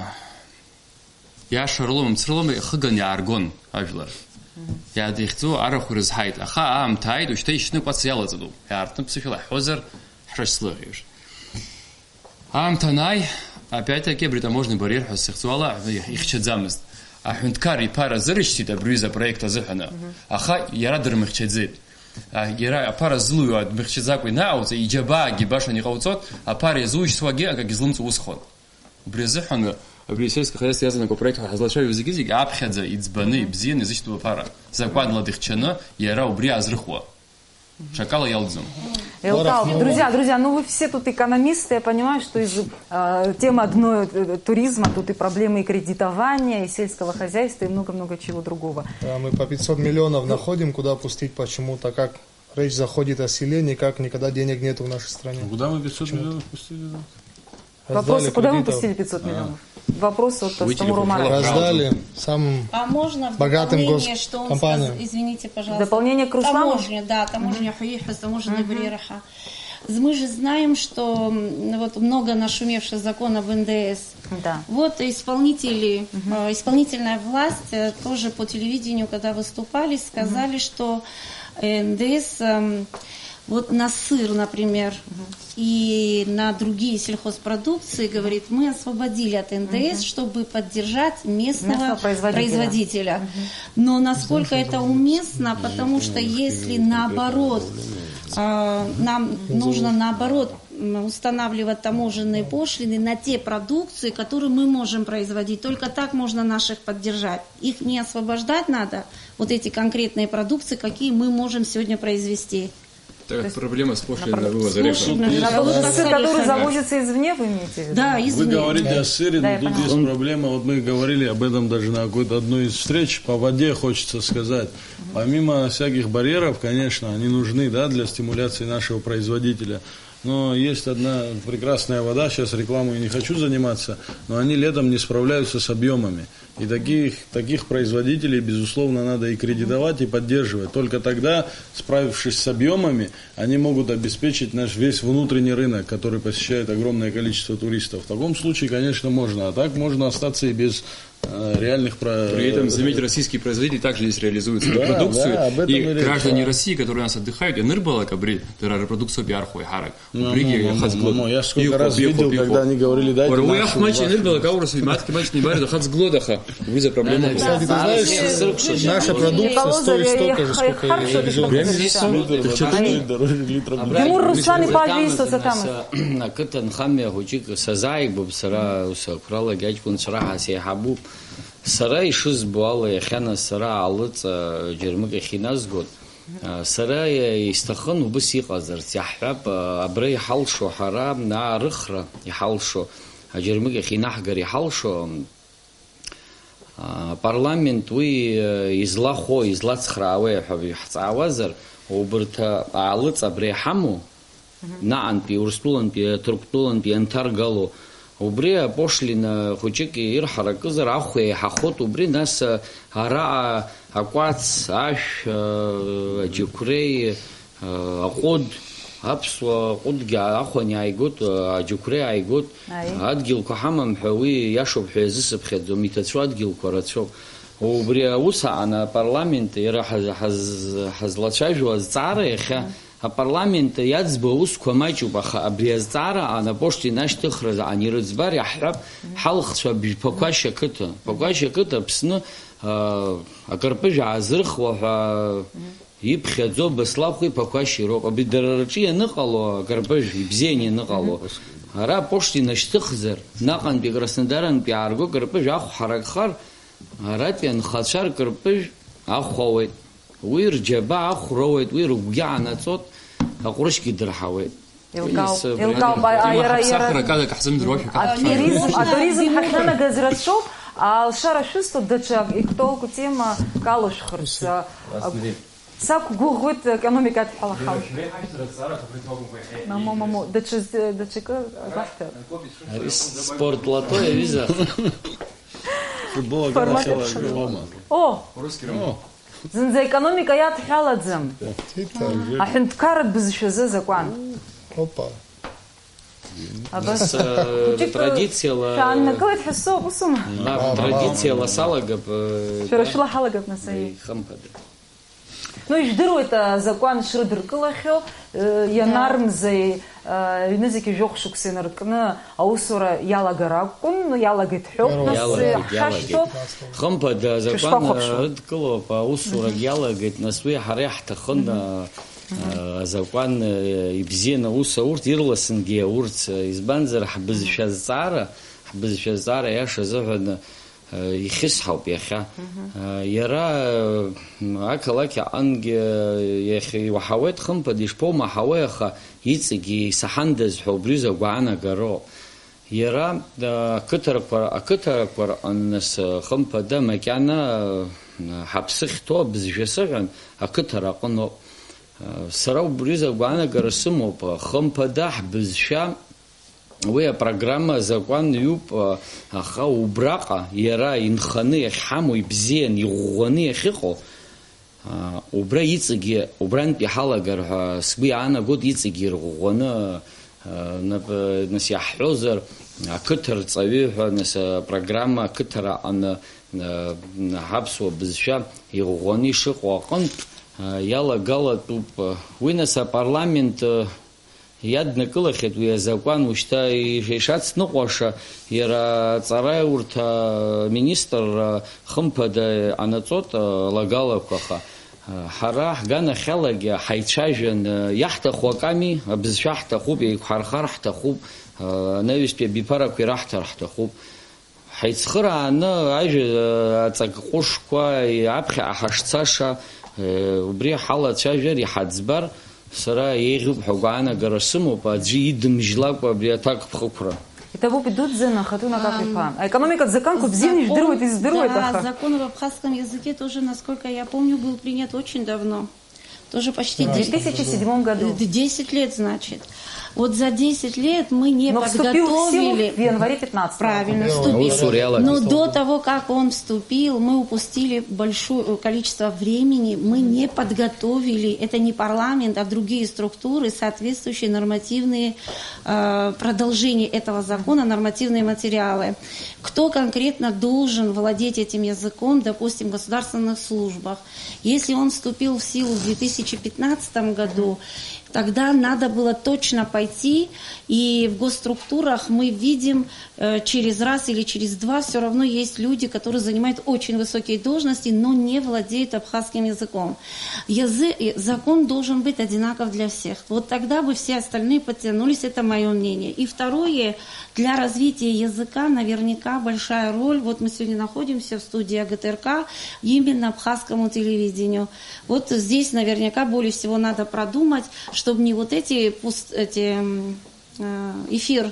иаша рылома, мцрылома, ихыганы иааргон ажәлар. Мгм. Иаадихьӡо арахә ирызҳаит, аха аамҭа ааит, ушьҭа ишьны кәац иалаҵатәуп. Иаартны ԥсышәала ҳҳәозар, ҳрашьцылаӷьеиԥш. Аамҭа анааи, опять-таки абри таможни барьер ҳәа зыхьӡу ала ихьчаӡамызт. Аҳәынҭқар иԥара азырышьҭит абри аҩыза апроект азыҳәаны, аха иара дырмыхьчаӡеит. А, иара аԥара зылҩуа дмыхьчаӡакәа инаҟауҵа, иџьабаагьы башан иҟауҵот, аԥара иазушьҭуагьы акагьы злымҵуа усхон. Убри азыҳәан, абри асельское хозяйство иазанакуа апроект ҳәа ҳазлацәажәо зегьы-зегьы аԥхьаӡа, иӡбаны, ибзианы изышьҭоу аԥара, закәанла дыхьчаны, иара убри аазрыхуа. Ҽакала иалӡом. Элтал, друзья, друзья, ну вы все тут экономисты, я понимаю, что из, э, темы одной, э, туризма, тут и проблемы и кредитования, и сельского хозяйства, и много-много чего другого. Да, мы по пятьсот миллионов находим, куда пустить почему-то, как речь заходит о селе, никак никогда денег нету в нашей стране. А куда мы пятьсот миллионов пустили, да? Вопросы, куда мы пустили пятьсот миллионов? Вопрос от Тастамура Умара. Раздали самым богатым госкомпаниям. А можно в дополнение, что он сказ-, извините, пожалуйста. Дополнение к Руслану? Таможня, да, таможня, ҳәа ииҳәаз, таможенный барьер, аха. Мы же знаем, что, м, вот много нашумевший закон об Н Д С. Да. Вот исполнители, э, исполнительная власть, э, тоже по телевидению, когда выступали, сказали, что Н Д С, эм, Вот на сыр, например, и на другие сельхозпродукции, говорит, мы освободили от Н Д С, чтобы поддержать местного Местного производителя. производителя. Но насколько это уместно, потому что если наоборот, а, нам нужно наоборот, м, устанавливать таможенные пошлины на те продукции, которые мы можем производить, только так можно наших поддержать. Их не освобождать надо, вот эти конкретные продукции, какие мы можем сегодня произвести. Так, проблема с пошлиной на вывоз орехов. Пошлина же... Сыр, который завозится извне, вы имеете в виду? Да, извне. Вы говорите о сыре, но тут есть проблема. Вот мы говорили об этом даже на какой-то одной из встреч. По воде хочется сказать. Помимо всяких барьеров, конечно, они нужны, да, для стимуляции нашего производителя. Но есть одна прекрасная вода, сейчас рекламу я не хочу заниматься, но они летом не справляются с объемами. И таких, таких производителей, безусловно, надо и кредитовать, и поддерживать. Только тогда, справившись с объемами, они могут обеспечить наш весь внутренний рынок, который посещает огромное количество туристов. В таком случае, конечно, можно. А так можно остаться и без э, реальных про- При этом, заметь, российские производители также здесь реализуют свою Да, продукцию. Да, об этом и и речь, граждане да. России, которые у нас отдыхают, ианырбалак абри, дара рпродукциоуп иаархәо иаҳарак. Ну, убригьы ну, ну, ихаҵгылоуп. Ну, ну, я сколько раз видел, когда они говорили, дайте нашу, вашу. Уара уи ахә маҷ ианырбалак, аурыс маҷк маҷны ибар, дахаҵгылоит, аха убри за проблема. Кстати, ты знаешь, наша продукция стоит столько же, сколько и экзотика. Тимур Руслан-иԥа, ажәа исҭоит, аҭамыз. Ақыҭанхамҩа хәыҷык сазааигәоуп сара, ус ақәралагьы аҷкәынцәа раҳа сеиҳабуп. Сара ишызбо ала, иахьа нас сара Алыҵ, а, џьармыкьахь иназгоит. А, сара, а, исҭахын убыс иҟазарц, иаҳҳәап, а, абра иҳалшо ҳара, аарыхра иҳалшо, аџьармыкьахь инаҳгар иҳалшо, а, апарламент уи, а, излахәо, излацхраауеи ҳәа иаҳҵаауазар, убарҭ, а, Алыҵ абра иҳамоу, Мгм. Наҟантәи, Урыстәылантәи, Ҭырқәтәылантәи ианҭаргало, убри апошлина хәыҷык ирҳаракызар, ахә еиҳахоит убри, нас, а, араҟа акәац, ашә, а, аџьықәреи, а, аҟәыд, аԥсуа ҟәыдгьы ахәан иааигоит, а, аџьықәреи ааигоит, Аи. Адгьылқәа ҳамам ҳәа уи иашоуп ҳәа иазысыԥхьаӡом, иҭацәу адгьылқәа рацәоуп. Убри аус аҟаны апарламент, иара ҳаз-, ҳаз-, ҳазлацәажәо азҵаара иахьа, Мгм. Апарламент иаӡбо аусқәа маҷуп, аха абри азҵаара аан апошта инашьҭыхра заҟа анирыӡбар, иаҳҳәап, ҳалхцәа абжь Ԥақәашь ақыҭа. Ԥақәашь ақыҭа Аԥсны, аа, акырпыжә аазырхуа ҳәа иԥхьаӡо Баслахәи Ԥақәашьи роуп. Абри дара рҿы ианыҟало, акырпыжә ибзиан ианыҟало, ара апошта инашьҭыхзар, наҟантәи Краснодарантәи иаарго акырпыжә ахә ҳаракхар, аратәи анхацәа ркырпыжә ахә ауеит. Уи рџьаба ахә роуеит, уи рыгәгьы аанаҵоит, аҟәрышьгьы дырҳауеит. Еилкаауп, Ес, еилкаауп, а, а, иара, иара, Сахарак ада каҳзымдыруашәа а, каҳ- атуризм, атуризм ҳахьнанагаз рацәоуп, алшара шәысҭоит, даҽа иктолку тема калушәхырц, а, а, сақәгәыӷуеит, економика адҳәалахала. Мамо, мамо, даҽа, даҽакы агәаҳҭап. Ари спорт лото, аҩыза. Футбол Формат агара ахьала. О! О! Зынӡа економика иадҳәалаӡам. Ҭиҭа, жег. Аҳәынҭқарратә бызшәазы азакәан. Опа. Абас. Нас, э, Хәыҷык традициала, шәааннакылеит ҳәа соуп, усума? Мап, мап, традициала мап. Салагап, э, Шәара да? Шәыла ҳалагап, нас, аиеи. Хымԥада. Ну, ижәдыруеит, азакәан шрыдыркылахьоу, э, ианармзеи, э, ҩнызқьи жәохә шықәса инаркны аусура иалагар акәын, ну, иалагеит ҳәоуп, Иалагеит, нас, иалагеит, иаҳхашҭуа. Иалагеит. Хымԥада, азакәан, Шәышԥахәаԥшуа? Э, рыдкылоуп, аусурагь иалагеит, нас уи ҳара иаҳҭахын, э, э, азакәан, э, ибзианы аус аурц, ирласынгьы аурц, э, избанзар, ҳбызшәа азҵаара, ҳбызшәа азҵаара аиаша азыҳәан, э, ихьысҳауп иахьа. Э, иара, э, ақалақь аҟынгьы, э, иахьа иуаҳауеит, хымԥада, ишԥоумаҳауеи, аха иҵегьы исаҳандаз ҳәа убри закә гәаанагароуп. Иара, э, ақыҭарақәа, ақыҭарақәа рҟны, нас, э, хымԥада, макьана, э, ҳаԥсы ахьҭоу абызшәа сыҳәан, ақыҭара аҟыноуп. Э, сара убри закә гәаанагара сымоуп, хымԥада, ҳбызшәа Уи апрограмма азакәан ҩуп, аха убраҟа иара инханы иахьҳамоу, ибзиан, иӷәӷәаны иахьыҟоу, а, убра иҵегьы, убрантә иҳалагар ҳәа сгәы иаанагоит, иҵегьы ирӷәӷәаны, а, нап-, нас иаҳҳәозар, ақыҭа рҵаҩы ҳәа, нас апрограмма ақыҭара аҟны, а, ҳаԥсуа бызшәа иӷәӷәаны ишыҟоу аҟынтә, иалагалатәуп. Уи нас апарламент иаднакылахьеит уи азакәан, ушьҭа ишацныҟәаша, иара аҵара урҭ аминистрра хымԥада анаҵоит алагалақәа, аха ҳара ҳганахьалагьы ҳаицәажәан, иаҳҭаху аками, абызшәа ҳҭахуп, еиқәҳархар ҳҭахуп, анаҩстәи абиԥарақәа ираҳҭар ҳҭахуп. Ҳаицхырааны ажәа, аҵак ҟәышқәа, аԥхьаҟа ҳашцаша, убри ҳалацәажәар, иҳаӡбар, сара еиӷьуп ҳәа агәаанагара сымоуп, аӡәы идымжьлакәа абри аҭакԥхықәра. Иҭабуп идуӡӡаны ахатәы наҟ-ааҟ Ам, иԥа. Аекономикатә заканқәа бзианы закон, ижәдыруеит, издыруеит, да, аха. Закон об абхазском языке тоже, насколько я помню, был принят очень давно. Тоже почти Да. В две тысячи седьмом году. Д-, десять лет, значит. Вот за десять лет мы не Но вступил в силу подготовили. В январе пятнадцатого. Правильно, Да, вступил. Усур иалагеит. Но до того, как он вступил, мы упустили большое количество времени, мы не подготовили, это не парламент, а другие структуры, соответствующие нормативные, э, продолжение этого закона, нормативные материалы. Кто конкретно должен владеть этим языком, допустим, в государственных службах? Если он вступил в силу в две тысячи пятнадцатом году, тогда надо было точно пойти, и в госструктурах мы видим, э, через раз или через два всё равно есть люди, которые занимают очень высокие должности, но не владеют абхазским языком. Язы-, э, закон должен быть одинаков для всех. Вот тогда бы все остальные подтянулись, это моё мнение. И второе, для развития языка наверняка большая роль. Вот мы сегодня находимся в студии А Г Т Р К, именно абхазскому телевидению. Вот здесь наверняка более всего надо продумать, чтобы не вот эти пуст-, эти, м, э, эфир,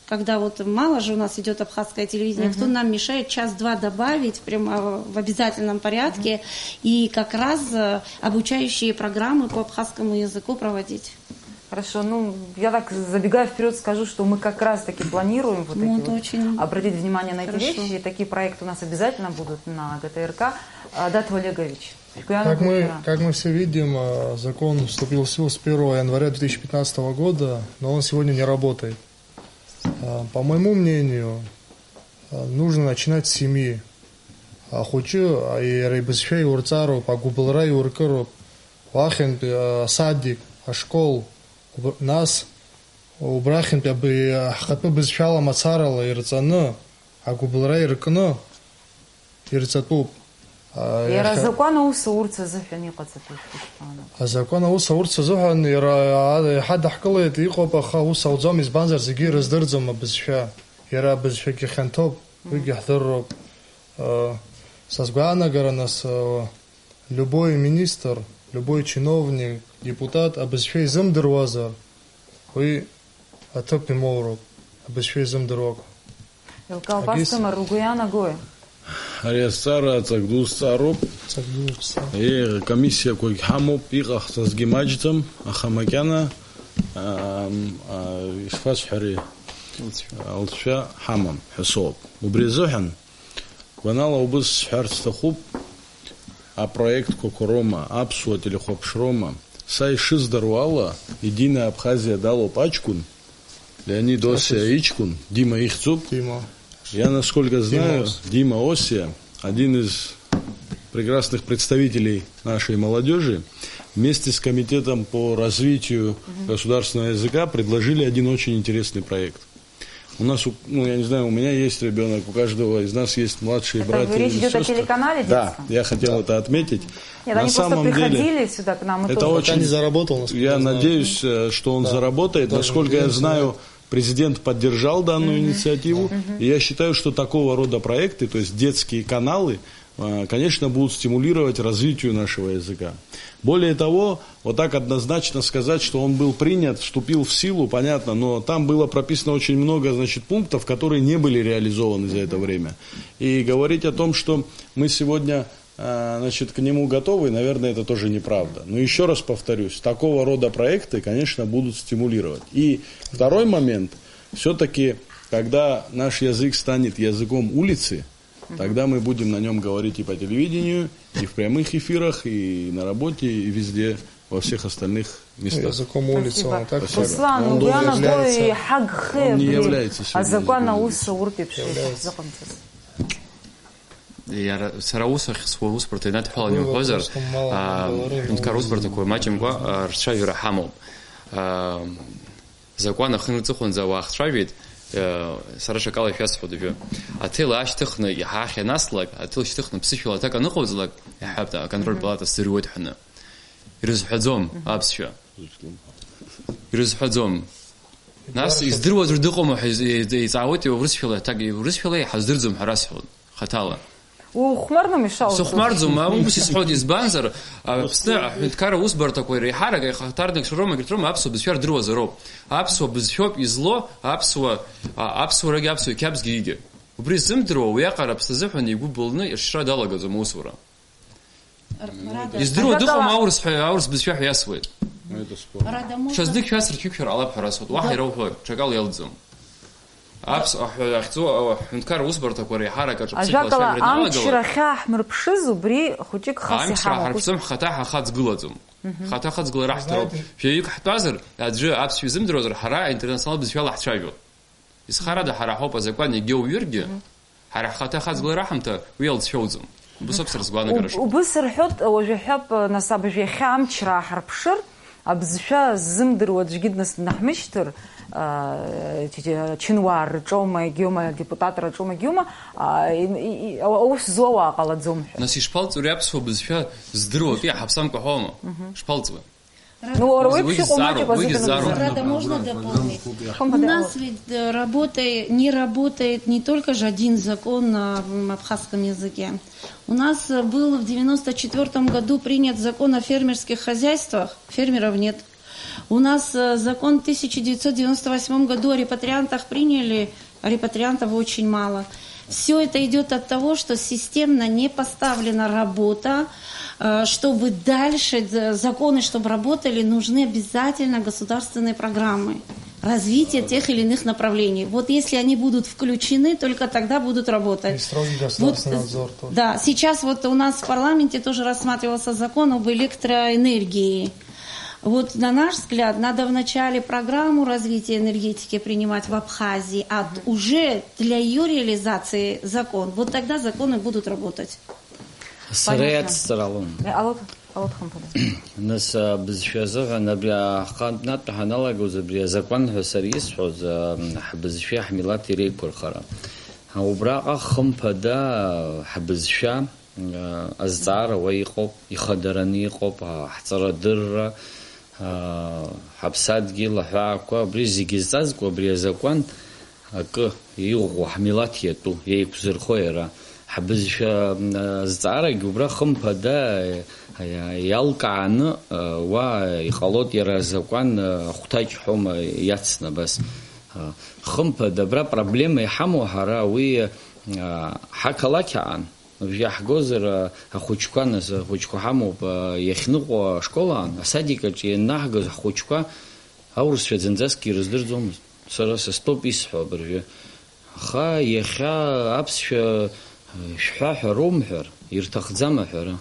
когда вот мало же у нас идёт абхазское телевидение, кто Мгм. нам мешает час-два добавить прямо в обязательном порядке Мгм. и как раз, э, обучающие программы по абхазскому языку проводить. Хорошо, ну, я так, забегая вперёд, скажу, что мы как раз-таки планируем вот Ну, эти это вот, очень обратить внимание на эти хорошо. Вещи, и такие проекты у нас обязательно будут на Г Т Р К. А, Дат Олегович, Куяна Как мы, Гургера. Как мы все видим, а, закон вступил в силу с первого января две тысячи пятнадцатого года, но он сегодня не работает. А, по моему мнению, а, нужно начинать с семьи. Ахәыҷы, а, иара ибызшәа иурҵароуп, агәыбылра иуркыроуп. Уахьынтәи, а, асадик, ашкол, уб-, нас убрахьынтәи аб-, ҳхатәы бызшәала мацарала ирҵаны, агәыбылра иркны ирҵатәуп. А, Иара иахьа- азакәан аус аурц азыҳәан иҟаҵатәуп, ишԥанаго? Азакәан аус аурц азыҳәан иара, а, иҳадаҳкылеит, иҟоуп, аха ус ауӡом, избанзар зегьы ирыздырӡом абызшәа. Иара абызшәагьы хьанҭоуп, уигьы ҳдырроуп. А, са сгәаанагара, нас, а, любой министр, любой чиновник, депутат абызшәа изымдыруазар, уи аҭыԥ имоуроуп, абызшәа изымдыруакәа. Елкаал Агьыс- Пастамыр, угәы иаанагои? Ари азҵаара ҵак ду зҵаароуп. Ҵак ду зҵаароуп. Е, комиссиақәагь ҳамоуп, иҟаҳҵазгьы маҷӡам, аха макьана, ам, а, ишԥасҳәари, алҵшәа ҳамам ҳәа соуп. Убри азыҳәан, гәанала убыс сҳәарц сҭахуп, апроектқәақәа роума, аԥсуа телехәаԥшроума, са ишыздыруа ала, Единая Абхазия далоуп аҷкәын, Леонид Осиа иҷкәын, Дима ихьӡуп. Дима. Я, насколько знаю, Дима Осиа, один из прекрасных представителей нашей молодёжи, вместе с Комитетом по развитию Мгм. государственного языка предложили один очень интересный проект. У нас, у, ну, я не знаю, у меня есть ребёнок, у каждого из нас есть младшие Это братья или сёстры. Речь идёт о телеканале детском? Да, я хотел это отметить. Нет, На они просто самом деле, приходили сюда к нам, и это тоже очень, Пока не заработал, насколько я я знаю. надеюсь, э, что он Да. заработает. Даже Насколько я я не знаю, знаю. президент поддержал данную Мгм. инициативу. Мгм. И я считаю, что такого рода проекты, то есть детские каналы, э, конечно, будут стимулировать развитию нашего языка. Более того, вот так однозначно сказать, что он был принят, вступил в силу, понятно, но там было прописано очень много, значит, пунктов, которые не были реализованы за это время. И говорить о том, что мы сегодня, э, значит, к нему готовы, наверное, это тоже неправда. Но ещё раз повторюсь, такого рода проекты, конечно, будут стимулировать. И второй момент, всё-таки, когда наш язык станет языком улицы, Мгм. тогда мы будем на нём говорить и по телевидению, и в прямых эфирах, и на работе, и везде, во всех остальных местах. Языком улицы, Спасибо. он и так Спасибо. Руслан, Он угәы иаанагои является, иҳагхеи он не абри является сегодня азакәан языком аус улицы. ауртә еиԥш Является. ишаҳзыҟамҵаз? Иара, сара ус ахь схәы аусбарҭа инадҳәалан Уи иуҳәозар, вопрос мало аа, мало ҳәынҭқар рыҩуа. Усбарҭақәа маҷымкәа, аа, рцәажәара ҳамоуп. Аа, закәан ахьынрыҵыхәанӡа уаахцәажәеит, аа, сара ҽакала ишәасҳәоит уажәы. Аҭел аашьҭыхны иҳахьанаслак, аҭел шьҭыхны ԥсышәала аҭак аныҟауҵалак, иаҳҳәап, аконтрольтә Мгм. палата сзырҩуеит ҳәаны. Ирызҳәаӡом Мгм. аԥсшәа. Ирызҳәаӡом. Нас Иӡбараша издыруазар дыҟоума ҳәа из-, еиҵ-, еиҵаауеит, урысшәала, аҭак, урысшәала иҳаздырӡом ҳәа расҳәон, хаҭала. Ухәмарны, Мишал? Сыхәмарӡом, ус исҳәоит, избанзар, Аԥсны аҳәынҭқарра усбарҭақәа иреиҳарак аихаҭарнак шроума, егьырҭ роума аԥсуа бызшәа рдыруазароуп. Аԥсуа бызшәоуп изло, аԥсуа, а, аԥсуарагьы, аԥсуа қьабзгьы игьы. Убри ззымдыруа, уиаҟара Аԥсны азыҳәан игәы былны иршьра далагаӡом аусура. Р-, Рада. Издыруа Ажәакала, дыҟоума аурыс ҳәа, аурыс бызшәа ҳәа иасуеит? Рада, можно? Ҽазнык шәасырц шәықәшәар ҟалап ҳәа расҳәоит. Уаҳа Да. ирауҳәоит, ҽакала иалҵӡом. Аԥс-, аҳәа-, ахьӡу, а, аҳәынҭқарра усбарҭақәа реиҳарак аҿы ԥсышәала Ажәакала, шәажәа ианалагала, амчра ахьааҳмырԥшыз убри хәыҷык хас амчра иҳамоуп. ҳарԥшӡом, ҳхаҭа ҳахаҵгылаӡом. Мгм. Ҳаҭа хаҵгылара раҳҭароуп. Знаете, Жәаҩык ҳтәазар, аӡәы аԥсшәа изымдыруазар, ҳара интернационал бызшәала ҳцәажәо. Изхарада, ҳара ҳауп азакәан егьа уҩыргьы, Мгм. ҳара ҳхаҭа хаҵгылара аҳамҭа уи алҵшәоуӡом. Убыс ауп сара сгәаанагара Уб-, шыҟоу. Убыс рҳәоит, уажәы ҳәап, нас абыржәы иахьа амчра ҳарԥшыр, абызшәа ззымдыруа аӡәгьы днас днаҳмышьҭыр, а, ч-, ч-, чынуаа рҿоума, егьиоума, адепутат рҿоума, егьиоума, а, и-, и-, и-, аус зуа уаа ҟалаӡом ҳәа. Нас ишԥалҵури аԥсуа бызшәа здыруа акы иаҳаԥсамкәа ҳәоума? Мгм. Шԥалҵуеи? Ну, уара Уи, уеиԥш уигьы иҟоу зҵаароуп, маҷуп уигьы азыҳәан зҵаароуп. Рада, можно дополнить? Хымԥада. У нас ведь, э, работает, не работает не только же один закон на, м, абхазском языке. У нас, э, был в девяносто четвёртом году принят закон о фермерских хозяйствах, фермеров нет. У нас, э, закон в тысяча девятьсот девяносто восьмом году о репатриантах приняли, а репатриантов очень мало. Всё это идёт от того, что системно не поставлена работа, э, чтобы дальше д-, законы, чтобы работали, нужны обязательно государственные программы развития тех или иных направлений. Вот если они будут включены, только тогда будут работать. И строгий Вот, государственный надзор тоже. Да, сейчас вот у нас в парламенте тоже рассматривался закон об электроэнергии. Вот, на наш взгляд, надо вначале программу развития энергетики принимать в Абхазии, а Мгм. уже для её реализации закон. Вот тогда законы будут работать. Сара Понятно. Иацҵар алун. Э, алоҭ, алоҭ хымԥада. Нас, а, бызшәа азыҳәан абри ахантәнатә ҳаналагоз абри азакәан ҳәа сара исҳәоз, а, ҳбызшәеи ҳмилаҭи реиқәырхара. Убраҟа хымԥада ҳбызшәа азҵаара уа иҟоуп, ихадараны иҟоуп, а, ҳҵарадырра, а, ҳаԥсадгьыл, аҳәаақәа, абри зегьы зҵазкуа абри азакәан акы иӷәӷәоу, ҳмилаҭ иатәу, еиқәзырхо иара. Ҳбызшәа, м, азҵаарагь убра хымԥада, а, иалкааны, а, уа иҟалоит иара азакәан, а, ахәҭаҷ ҳәоума иацны абас. А, хымԥада, абра проблема иҳамоу ҳара уи, а, ҳақалақь аан. Уажә иаҳгозар, а, ахәыҷқәа, нас, ахәыҷқәа ҳамоуп, а, иахьныҟәо ашколаан, асадик аҿы ианнаҳгоз ҳхәыҷқәа аурысшәа зынӡаскгьы ирыздырӡомызт. Сара са стәоуп исҳәо абыржәы. Аха иахьа аԥсшәа, а, шәҳәа ҳәа роумҳәар, ирҭахӡам аҳәара.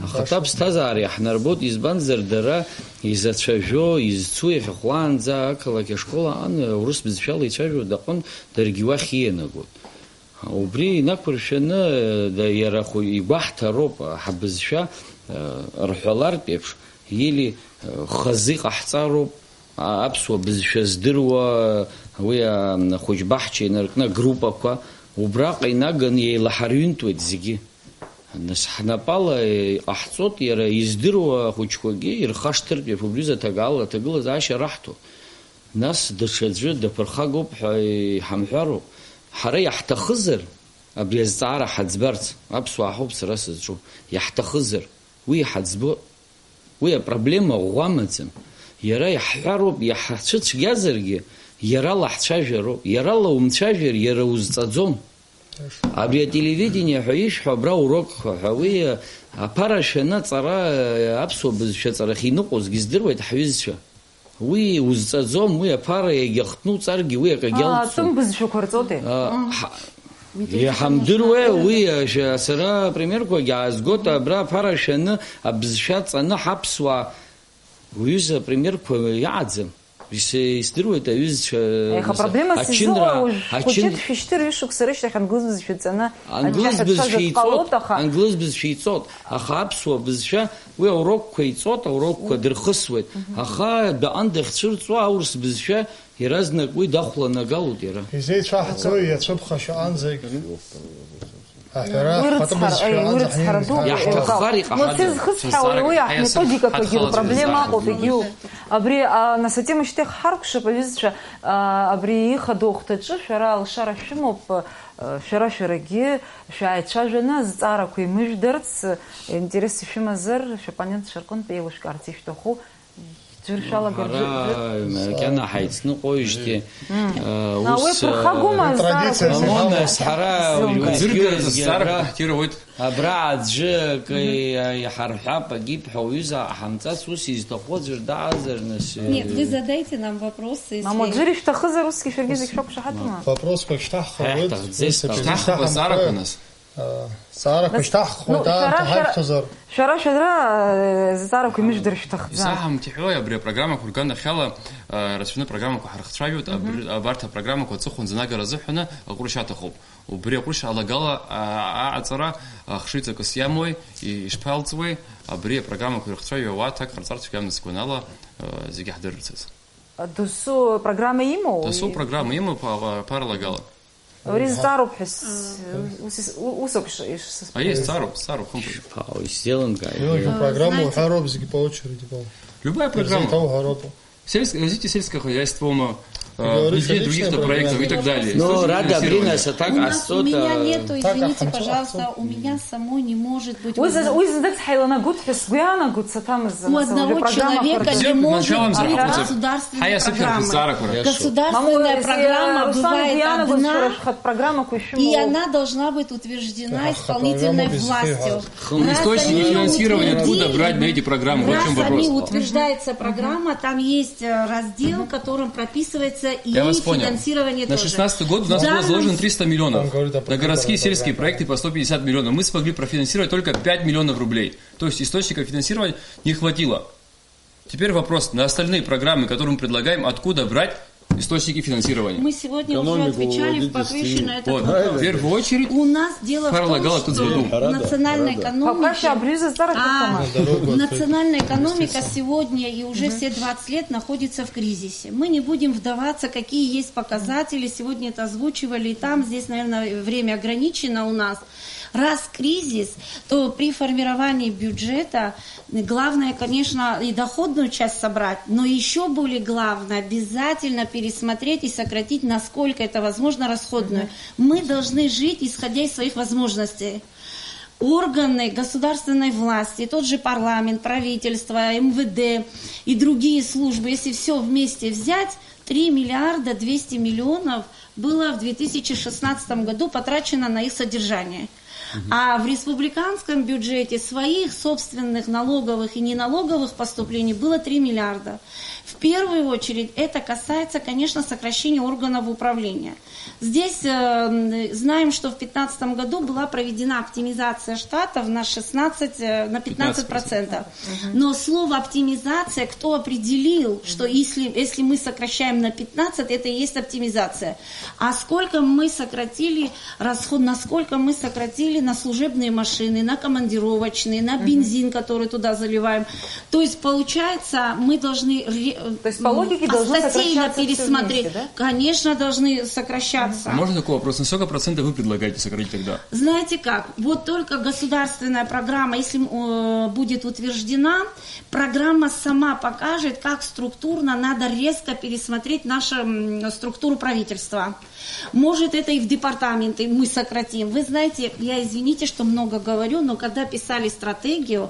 Ахаҭа ԥсҭазаара иаҳнарбоит, избанзар, дара изацәажәо, изцу иахьахәлаанӡа ақалақь ашкол аҟны аурыс бызшәала ицәажәо даҟәын, даргьы уахь иианагоит. Убри инақәыршәаны, да, иара хәы-, игәаҳҭароуп, ҳабызшәа, э, рҳәалартә еиԥш, или, э, хазы иҟаҳҵароуп, а-, аԥсуа бызшәа здыруа, уи, а, хәыҷбаҳча инаркны агруппақәа, убраҟа инаганы еилаҳарҩынтуеит зегьы. Нас ҳнапала иҟаҳҵоит, иара издыруа ахәыҷқәагьы ирхашҭыртә еиԥш, убри азы аҭагала-, аҭагылазаашьа раҳҭо. Нас даҽаӡәы даԥырхагоуп ҳәа иҳамҳәароуп. Ҳара иаҳҭахызар, абри азҵаара ҳаӡбарц, аԥсуаа ҳауп сара сызҿу, иаҳҭахызар, уи иҳаӡбо, уи апроблема ӷәӷәа амаӡам. Иара иаҳҳәароуп, иаҳцәыцәгьазаргьы, иарала ҳцәажәароуп, иарала умцәажәар, иара узҵаӡом. Абри ателевидение ҳәа ишәҳәо абра урокқәа ҳәа, уи аԥара шәаны аҵара, аԥсуа бызшәа аҵарахь иныҟәозгьы здыруеит ҳҩызцәа. Уи узҵаӡом, уи аԥара иагьахҭнуҵаргьы, уи акагьы Аа, алҵӡом. Атәым бызшәақәа рҵоитеи? А, ҳа-, Митәеиҵбы иҳамдыруеи, насгьы уи, а, ш-, сара апримерқәагьы аазгоит, абра аԥара шәаны абызшәа ҵаны ҳаԥсуаа, уҩыза апримерқәа иаҟаӡам. Ис-, исдыруеит, аҩызцәа, Аиха нас, проблемас ачынра, изыҟоу уажә ачын-, хәыҷы дшәышьҭыр ҩышықәса рышьҭахь англыз бызшәа ҵаны, англыз аџьаҳәа бызшәа дцәажәо иҵот, дҟалоит, аха англыз бызшәа иҵот, аха аԥсуа бызшәа, уи аурокқәа иҵот, аурокқәа дырхысуеит. Аха дәаҟан дахьцәырҵуа аурыс бызшәа иаразнак уи дахәланагалоит иара. Изеицәаҳҵои иацәыԥха шаҟанӡагь? Аҳәара Уи рыцҳара, ҳхатәы бызшәа ы, уи анӡа рыцҳара ҳнеины ду, ҳаиҳаб. Иаҳҭаххар иҟаҳаӡам. Мацәаз хысҳәаауеи, уи Ҳазҵаарак аҳмеҭодикақәагьы ҳаиасыр рпроблема ҳаҭхалаӡам аҟоуп, егьиуп. Абри, а, нас атема шьҭыхҳаркәшап, аҩызцәа, а, абри ихадоу ахәҭаҿы шәара алшара шәымоуп, а, шәара-шәарагьы шәааицәажәаны азҵаарақәа имыжәдарц, интерес ишәымазар, шәоппонентцәа рҟынтә еилышәкаарц ишәҭаху Џьыршәалагар Ҳара џьы-, џьы-, макьана ҳаицныҟәоижьҭеи, Мм. э, А, уи ус, э, ԥырхагоума, азҵаарақәа Традициа Мамоу, зегьы? Нас ҳара Зеилкааит. уажәы Ӡыргаратәы уеизгьы азҵаарақәа абра, ҳҭира ауеит. Абра аӡәы акы Мгм. иа-, иҳарҳәап, акы ибҳәо, уҩыза, ҳамҵац ус изҭаху аӡәыр дааӡар, нас, Нет, э, вы задайте нам вопросы, если Мамоу, џьыр ишәҭахызар, усгьы шәаргьы зегь шәақәшаҳаҭума? Вопросқәа шьҭаҳхуеит. Ҳаиаҳҭахӡеит, Ус сара. Шьҭаҳхуеит, Шьҭаҳхуеит азҵаарақәа, нас. Э, зҵаарақәа Нас, шьҭаҳхуеит, ну, аа, шәара, шәара, ҳаиқәшәазар. Шәара, шәара, э, зҵаарақәа имыжәдыр шәҭахӡам. Исаҳамҭиҳәои, абри апрограммақәа рганахьала, э, рацәаны программақәа ҳархцәажәоит, Мгм. абри, абарҭ апрограммақәа аҵыхәа нагара азыҳәаны аҟәрышь аҭахуп. Убри аҟәрышь алагала, а, аҟаҵара, а, хшыҩҵакыс иамои, и-, ишԥалҵуеи, абри апрограммақәа ирыхцәажәо ауаа аҭак ҟарҵарц шәгәамҵ сгәанала, э, зегьы ҳдырырцаз. Досу программа имоу? Досу программа имоуп, а, а, паралагала. Абри зҵаароуп ҳәа с-, ус ис-, у-, ус ауп иш-, иш-, Аиеи, сызбаз. Сцаароуп, сцаароуп, хымԥада. Шԥа, исзеилымкааит. Илжу А, программа знаете, уҳәароуп зегьы по очереди, по. Любая программа. Изеиҭоу уҳәароуп. Сельск-, развитие сельского хозяйствома, Ты э, говоришь, внедрение других-то личная проектов и программа. так далее. Ну, С точки зрения Рада, сельского Брина, сатак У нас, у меня астута. нету, Так, извините, а пожалуйста, у меня самой не может быть Уи зы-, одного уи зынӡак сҳаиланагоит ҳәа сгәы иаанагоит, саҭамыз, У нас, одного уажәы программақәа человека рҿы. не Всё, может начало быть разработать. государственной Ҳаиасып шәара программы. шәызҵаарақәа. Государственная Иашоуп. программа Мамоу, бывает Руслан, одна, Диана, Госура, шхатә программақәа ишәымоу. и она должна быть утверждена Аха, исполнительной программа властью. Источники Раз они финансирования утвердили, откуда брать на эти программы? Вот в раз чём они вопрос. утверждается программа, там есть, э, раздел, в котором прописывается и Я вас понял. финансирование На тоже. шестнадцатый год у нас было Данным заложено триста миллионов. Он говорит о На городские и программе. сельские проекты по сто пятьдесят миллионов. Мы смогли профинансировать только пять миллионов рублей. То есть источников финансирования не хватило. Теперь вопрос. На остальные программы, которые мы предлагаем, откуда брать источники финансирования? Мы сегодня уже Экономику отвечали выводить по из крыше тени. на этот Вот. вопрос. В первую очередь, У нас дело в том, Карла Галат что тут в году. национальная Пока экономика, ща абри зызҵаарақәа А, ҟама. Дорогу национальная открыть. экономика Естественно. сегодня и уже Мгм. все двадцать лет находится в кризисе. Мы не будем вдаваться, какие есть показатели. Сегодня это озвучивали и там. Здесь, наверное, время ограничено у нас. Раз кризис, то при формировании бюджета главное, конечно, и доходную часть собрать, но ещё более главное, обязательно пересмотреть и сократить, насколько это возможно, расходную. Мгм. Мы должны жить, исходя из своих возможностей. Органы государственной власти, тот же парламент, правительство, М В Д и другие службы, если всё вместе взять, три миллиарда двести миллионов было в две тысячи шестнадцатом году потрачено на их содержание. Мгм. А в республиканском бюджете своих собственных налоговых и неналоговых поступлений было три миллиарда. В первую очередь это касается, конечно, сокращения органов управления. Здесь, э, м, знаем, что в пятнадцатом году была проведена оптимизация штатов на шестнадцать, э, на пятнадцать процентов. Мгм. Но слово «оптимизация», кто определил, что если, если мы сокращаем на пятнадцать, это и есть оптимизация? А сколько мы сократили расход, насколько мы сократили на служебные машины, на командировочные, на Мгм. бензин, который туда заливаем? То есть, получается, мы должны ре-, То есть, по м, логике должны остатейно сокращаться всё пересмотреть. вместе, да? Конечно, должны сокращаться. А можно такой вопрос? На сколько процентов вы предлагаете сократить тогда? Знаете как, вот только государственная программа, если, м, э, будет утверждена, программа сама покажет, как структурно надо резко пересмотреть нашу, м, структуру правительства. Может, это и в департаменты мы сократим. Вы знаете, я, извините, что много говорю, но когда писали стратегию,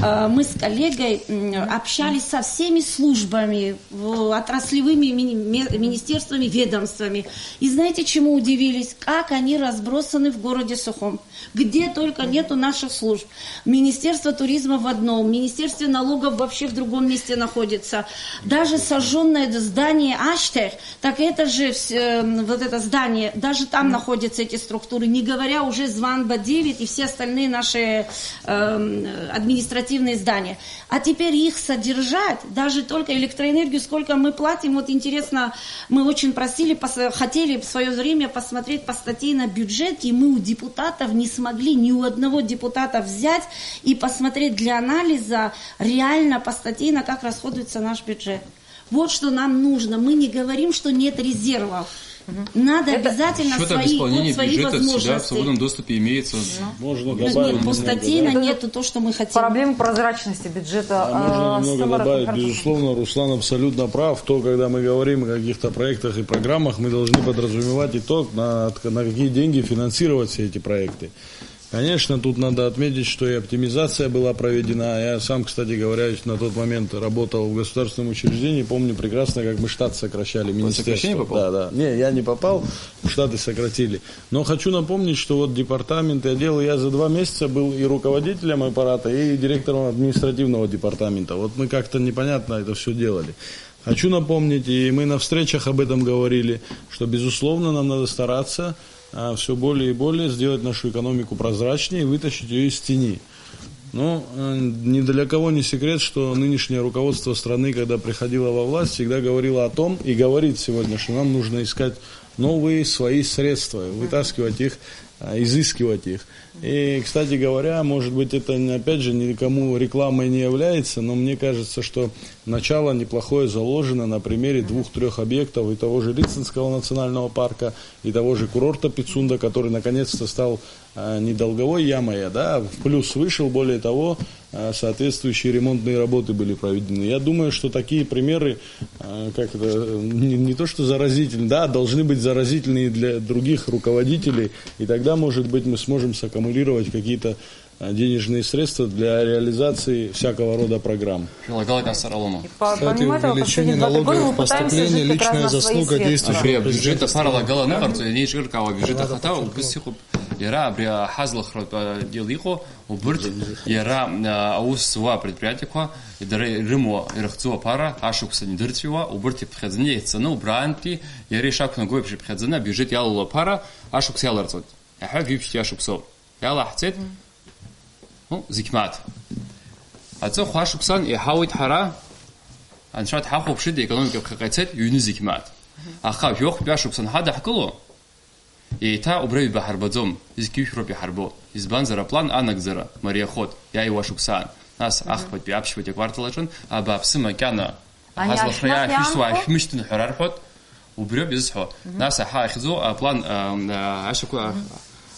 э, мы с коллегой, м, общались со всеми службами, в-, отраслевыми мини-, ме-, министерствами, ведомствами. И знаете, чему удивились? Как они разбросаны в городе Сухум. Где только нету наших служб. Министерство туризма в одном, Министерство налогов вообще в другом месте находится. Даже сожжённое здание Аштех, так это же вс-, э, вот это здание, даже там находятся эти структуры, не говоря уже Званба девять и все остальные наши эм, административные здания. А теперь их содержать, даже только электроэнергию, сколько мы платим, вот интересно, мы очень просили, пос- хотели в свое время посмотреть по статье на бюджет, и мы у депутатов не смогли, ни у одного депутата взять и посмотреть для анализа реально по статье, на как расходуется наш бюджет. Вот что нам нужно. Мы не говорим, что нет резервов. Надо обязательно свои, вот свои возможности. Счёт об исполнении бюджета всегда в свободном доступе имеется. Можно добавить немного, да? Нет, по статейно нету то, что мы хотим. Проблема прозрачности бюджета. А можно немного добавить? Безусловно, Руслан абсолютно прав. То, когда мы говорим о каких-то проектах и программах, мы должны подразумевать и то, на, на какие деньги финансировать все эти проекты. Конечно, тут надо отметить, что и оптимизация была проведена. Я сам, кстати говоря, на тот момент работал в государственном учреждении. Помню прекрасно, как мы штат сокращали министерства. Сокращение попал? Да, да. Не, я не попал, штаты сократили. Но хочу напомнить, что вот департамент и отделы, я за два месяца был и руководителем аппарата, и директором административного департамента. Вот мы как-то непонятно это все делали. Хочу напомнить, и мы на встречах об этом говорили, что, безусловно, нам надо стараться все более и более сделать нашу экономику прозрачнее и вытащить ее из тени. Но э, ни для кого не секрет, что нынешнее руководство страны, когда приходило во власть, всегда говорило о том, и говорит сегодня, что нам нужно искать новые свои средства, вытаскивать их, э, изыскивать их. И, кстати говоря, может быть, это, не- опять же, никому рекламой не является, но мне кажется, что начало неплохое заложено на примере двух-трех объектов и того же Лицинского национального парка, и того же курорта Пицунда, который наконец-то стал э, не долговой ямой, а да, в плюс вышел. Более того, э, соответствующие ремонтные работы были проведены. Я думаю, что такие примеры, э, как это, не, не то что заразительны, да, должны быть заразительны и для других руководителей, и тогда, может быть, мы сможем саккумулировать какие-то э, денежные средства для реализации всякого рода программ. Шәылагалак асара лоума? И по- Кстати, помимо этого, увеличение последние два-три года мы налоговых пытаемся поступлений, жить как раз личная на свои заслуга средства. Действующего президента. Абри абюджет аԥара лагаланы иҟарҵо, ианеиҿыркаауа абюджет ахаҭа убыс иҟоуп, иара абри аҳазлахратә адел иҟоу, убырҭ иара, а, аус зуа апредприатиақәа, дара ирымоу, ирыхӡоу аԥара, ашықәсан идырҵәиуа, убырҭ иԥхьаӡаны, иаҳҵаны, убраантәи иара ишақәнаго еиԥш иԥхьаӡаны, абиуџьет иалоу аԥара ашықәс иаларҵоит. Иаҳҳәап, ҩажәи ԥшьба шықәсоуп. Иалаҳҵеит. Ну, зықь мааҭ. Аҵыхәа ашықәсан иҳауеит ҳара, анцәа дҳахәаԥшит, аекономика ԥхьаҟа ицеит, ҩны зықь мааҭ. Аха жәохәтәи ашықәсан ҳадаҳкыло, еиҭа убра ҩба ҳарбаӡом, зқьи жәшәроуп иҳарбо. Избанзар, аплан анагӡара мариахоит, иааиуа ашықәсаан. Нас ахԥатәи, аԥшьбатәи аквартал аҿын, абааԥсы, макьана Ани ҳазлашра ашьна иаашәышьҭуа иаанхо? Аашәмышьҭын ҳәа рарҳәоит, убриоуп изысҳәо. Мгм. Нас аҳа ахьӡу аплан, а, а, ашьақәа-, Мгм.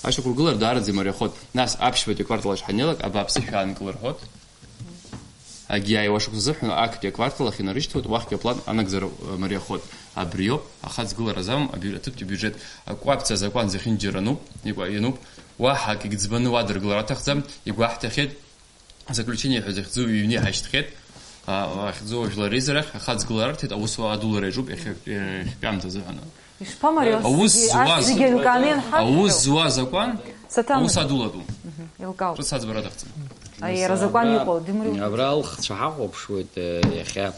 ашьақәыргылара даараӡа имариахоит. Нас аԥшьбатәи аквартал ахь ҳаннеилак, абааԥсы, шәаанкыл рҳәоит. Агьиааиуа шықәса азыҳәан актәи аквартал ахь инарышьҭуеит, уахьгьы аплан анагӡара, а, мариахоит. Абриоуп, ахаҵгылара азам, абиу-, аҭыԥтәи абиуџьет, акәаԥӡа азакәан зехьынџьара ануп, икәа-, иануп, уаҳа акгьы ӡбаны уадыргылар аҭахӡам, игәаҳҭахьеит. Заключение ҳәа захьӡу иҩны иҳашьҭхьеит. А, ахьӡу жәлар реизарахь ахаҵгылара арҭеит, аусура адулара иаҿуп иахьа, иахьатәи аамҭазы ҳәа. Ишԥамариоу, аус зегьы, зуаз, зегьы еилкааны ианҳашәҭ? Аус зуа азакәан, Саҭанеи. Аус адулатәу. Мгм, еилкаауп. Ҿыц аӡбара аҭахӡам. Аиеи, ара азакәан абра, иҟоу, дымри абра алхцәа ҳахәаԥшуеит, э, иахьа.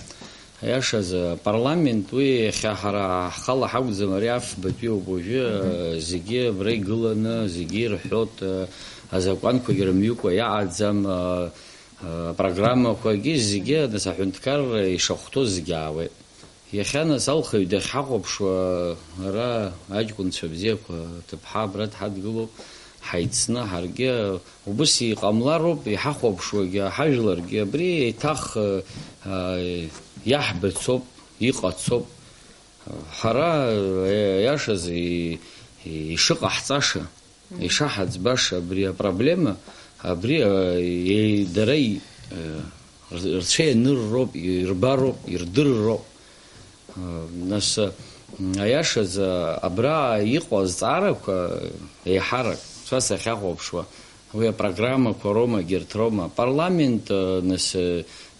Аиашазы, апарламент уи иахьа ҳара ҳхала ҳакәӡам, ари афбатәиоуп уажәы, Мгм. э, зегьы абра игыланы, зегьы ирҳәоит, э, азакәанқәагьы рымҩыкәа иаҟаӡам, э, э, апрограммақәагьы зегьы, нас аҳәынҭқарра ишахәҭоу зегьы аауеит. Иахьа, нас, алхаҩ дахьҳахәаԥшуа, ара аҷкәынцәа бзиақәа, ҭыԥҳа абра дҳадгылоуп, ҳаицны ҳаргьы Убыс иҟамлароуп иҳахәаԥшуагьы, ҳажәларгьы абри еиҭах, э, э, иаҳбацоуп, иҟацоуп. Ҳара, э, иашаз, и-, и-, ишыҟаҳҵаша, ишаҳаӡбаша абри апроблема, абри, э, е-, дара и-, э, р-, рцәа ианырроуп, ирбароуп, ирдырроуп. Нас, аиашаз, абра иҟоу азҵаарақәа еиҳарак, сара сахьахәаԥшуа, уи апрограммақәа роума, егьырҭ роума, апарламент, нас,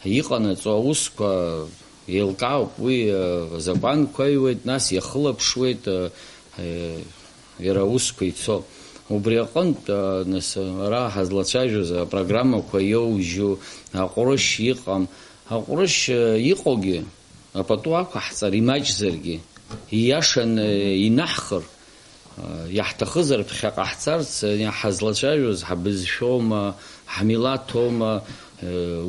иҟанаҵо аусқәа еилкаауп, уи азакәанқәа аҩуеит, нас иахылаԥшуеит, иара аусқәа ицо. Убри аҟынтә, нас, ара ҳазлацәажәоз апрограммақәа иоужьу, аҟәрышь иҟам, аҟәрышь, э, иҟоугьы, апату ақәаҳҵар имаҷзаргьы, Ииашаны инаҳхыр, иаҳҭахызар ԥхьаҟа ҳцарц, ҳазлацәажәоз ҳабызшәоума, ҳмилаҭоума,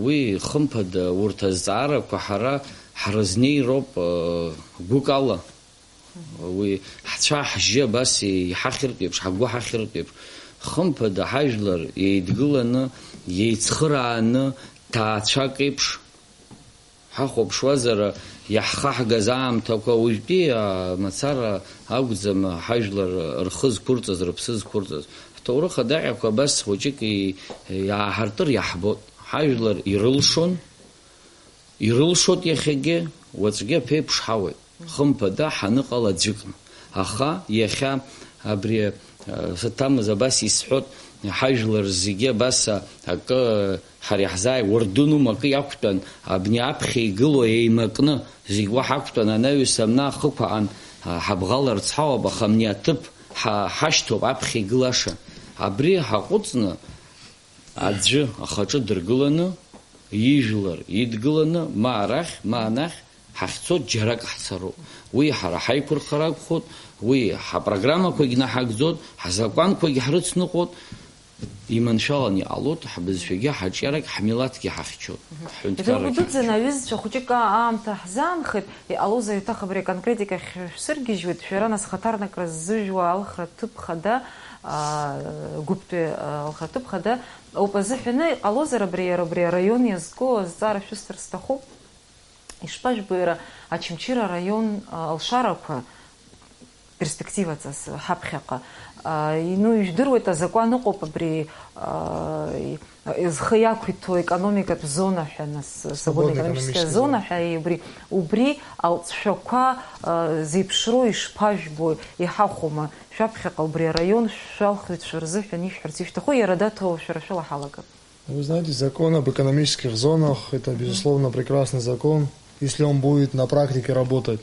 уи хымԥада урҭ азҵаарақәа ҳара ҳрызнеироуп гәыкала. Уи ҳцәа-ҳжьы абас иҳахьыртә еиԥш, ҳгәы ҳахьыртә еиԥш, хымԥада ҳажәлар еидгыланы, еицхырааны, ҭаацәак еиԥш, ҳахәаԥшуазар, иаҳхаҳгаз аамҭақәа уажәтәи, а, мацара акәӡам, ҳажәлар рхы зқәырҵаз, рыԥсы зқәырҵаз. Ҳҭоурых адаҟьақәа абас хәыҷык и-, иааҳартыр иаҳбоит. Ҳажәлар ирылшон, ирылшоит иахьагьы, уаҵәгьы аԥеиԥш ҳауеит. Хымԥада ҳаныҟала аӡәыкны. Аха иахьа абри, а, саҭамыз абас исҳәот, ҳажәлар зегьы абас, а, акы, ҳара иаҳзааи-, уардынума акы иақәтәан, абни аԥхьа игылоу еимакны, зегь уа ҳақәтәан, анаҩс амна ахықәаан, а, ҳабӷаларц ҳауап, аха амни аҭыԥ ҳа-, ҳашьҭоуп аԥхьа игылаша. Абри ҳаҟәыҵны, аӡәы ахаҿы дыргыланы, ижәлар идгыланы, ма арахь, ма анахь, ҳахьцо џьарак ҳцароуп. Уи ҳара ҳаиқәырхара акәхоит, уи ҳапрограммақәагь наҳагӡоит, ҳзакәанқәагь ҳрыцныҟәоит, иманшәалан иҟалоит, ҳбызшәагьы, ҳаҿиарагь, ҳмилаҭгьы ҳахьчоит, ҳҳәынҭқаррагь Идыргәыдуӡӡаны ҳахьчоит. Аҩызцәа хәыҷык аамҭа ҳзаанхеит, иҟалозар еиҭах абри аконкретика ахь шәсыргьежьуеит, шәара нас хаҭарнакра ззыжәуа алхра ҭыԥ хада, аа, гәыԥтәи, аа, алхра ҭыԥ хада ауп азыҳәаны, иҟалозар абри, иара абри араион иазку азҵаара шәысҭар сҭахуп. Ишԥажәбо иара Очамчыра араион, а, алшарақәа перспективаҵас ҳаԥхьаҟа? А, и-, ну, ижәдыруеит, азакәан ыҟоуп абри, а, и-, зхы иақәиҭу аекономикатә зона ҳәа, нас, свободная экономическая зона ҳәа, и убри, убри алҵшәақәа, а, зеиԥшроу ишԥажәбо, иҳахәома? Шәаԥхьаҟа убри араион шәалхҩцәа рзыҳәан ишәҳәарц ишәҭаху, иара даҭо шәара шәыла ҳалагап. Вы знаете, закон об экономических зонах, это, безусловно, прекрасный закон, если он будет на практике работать.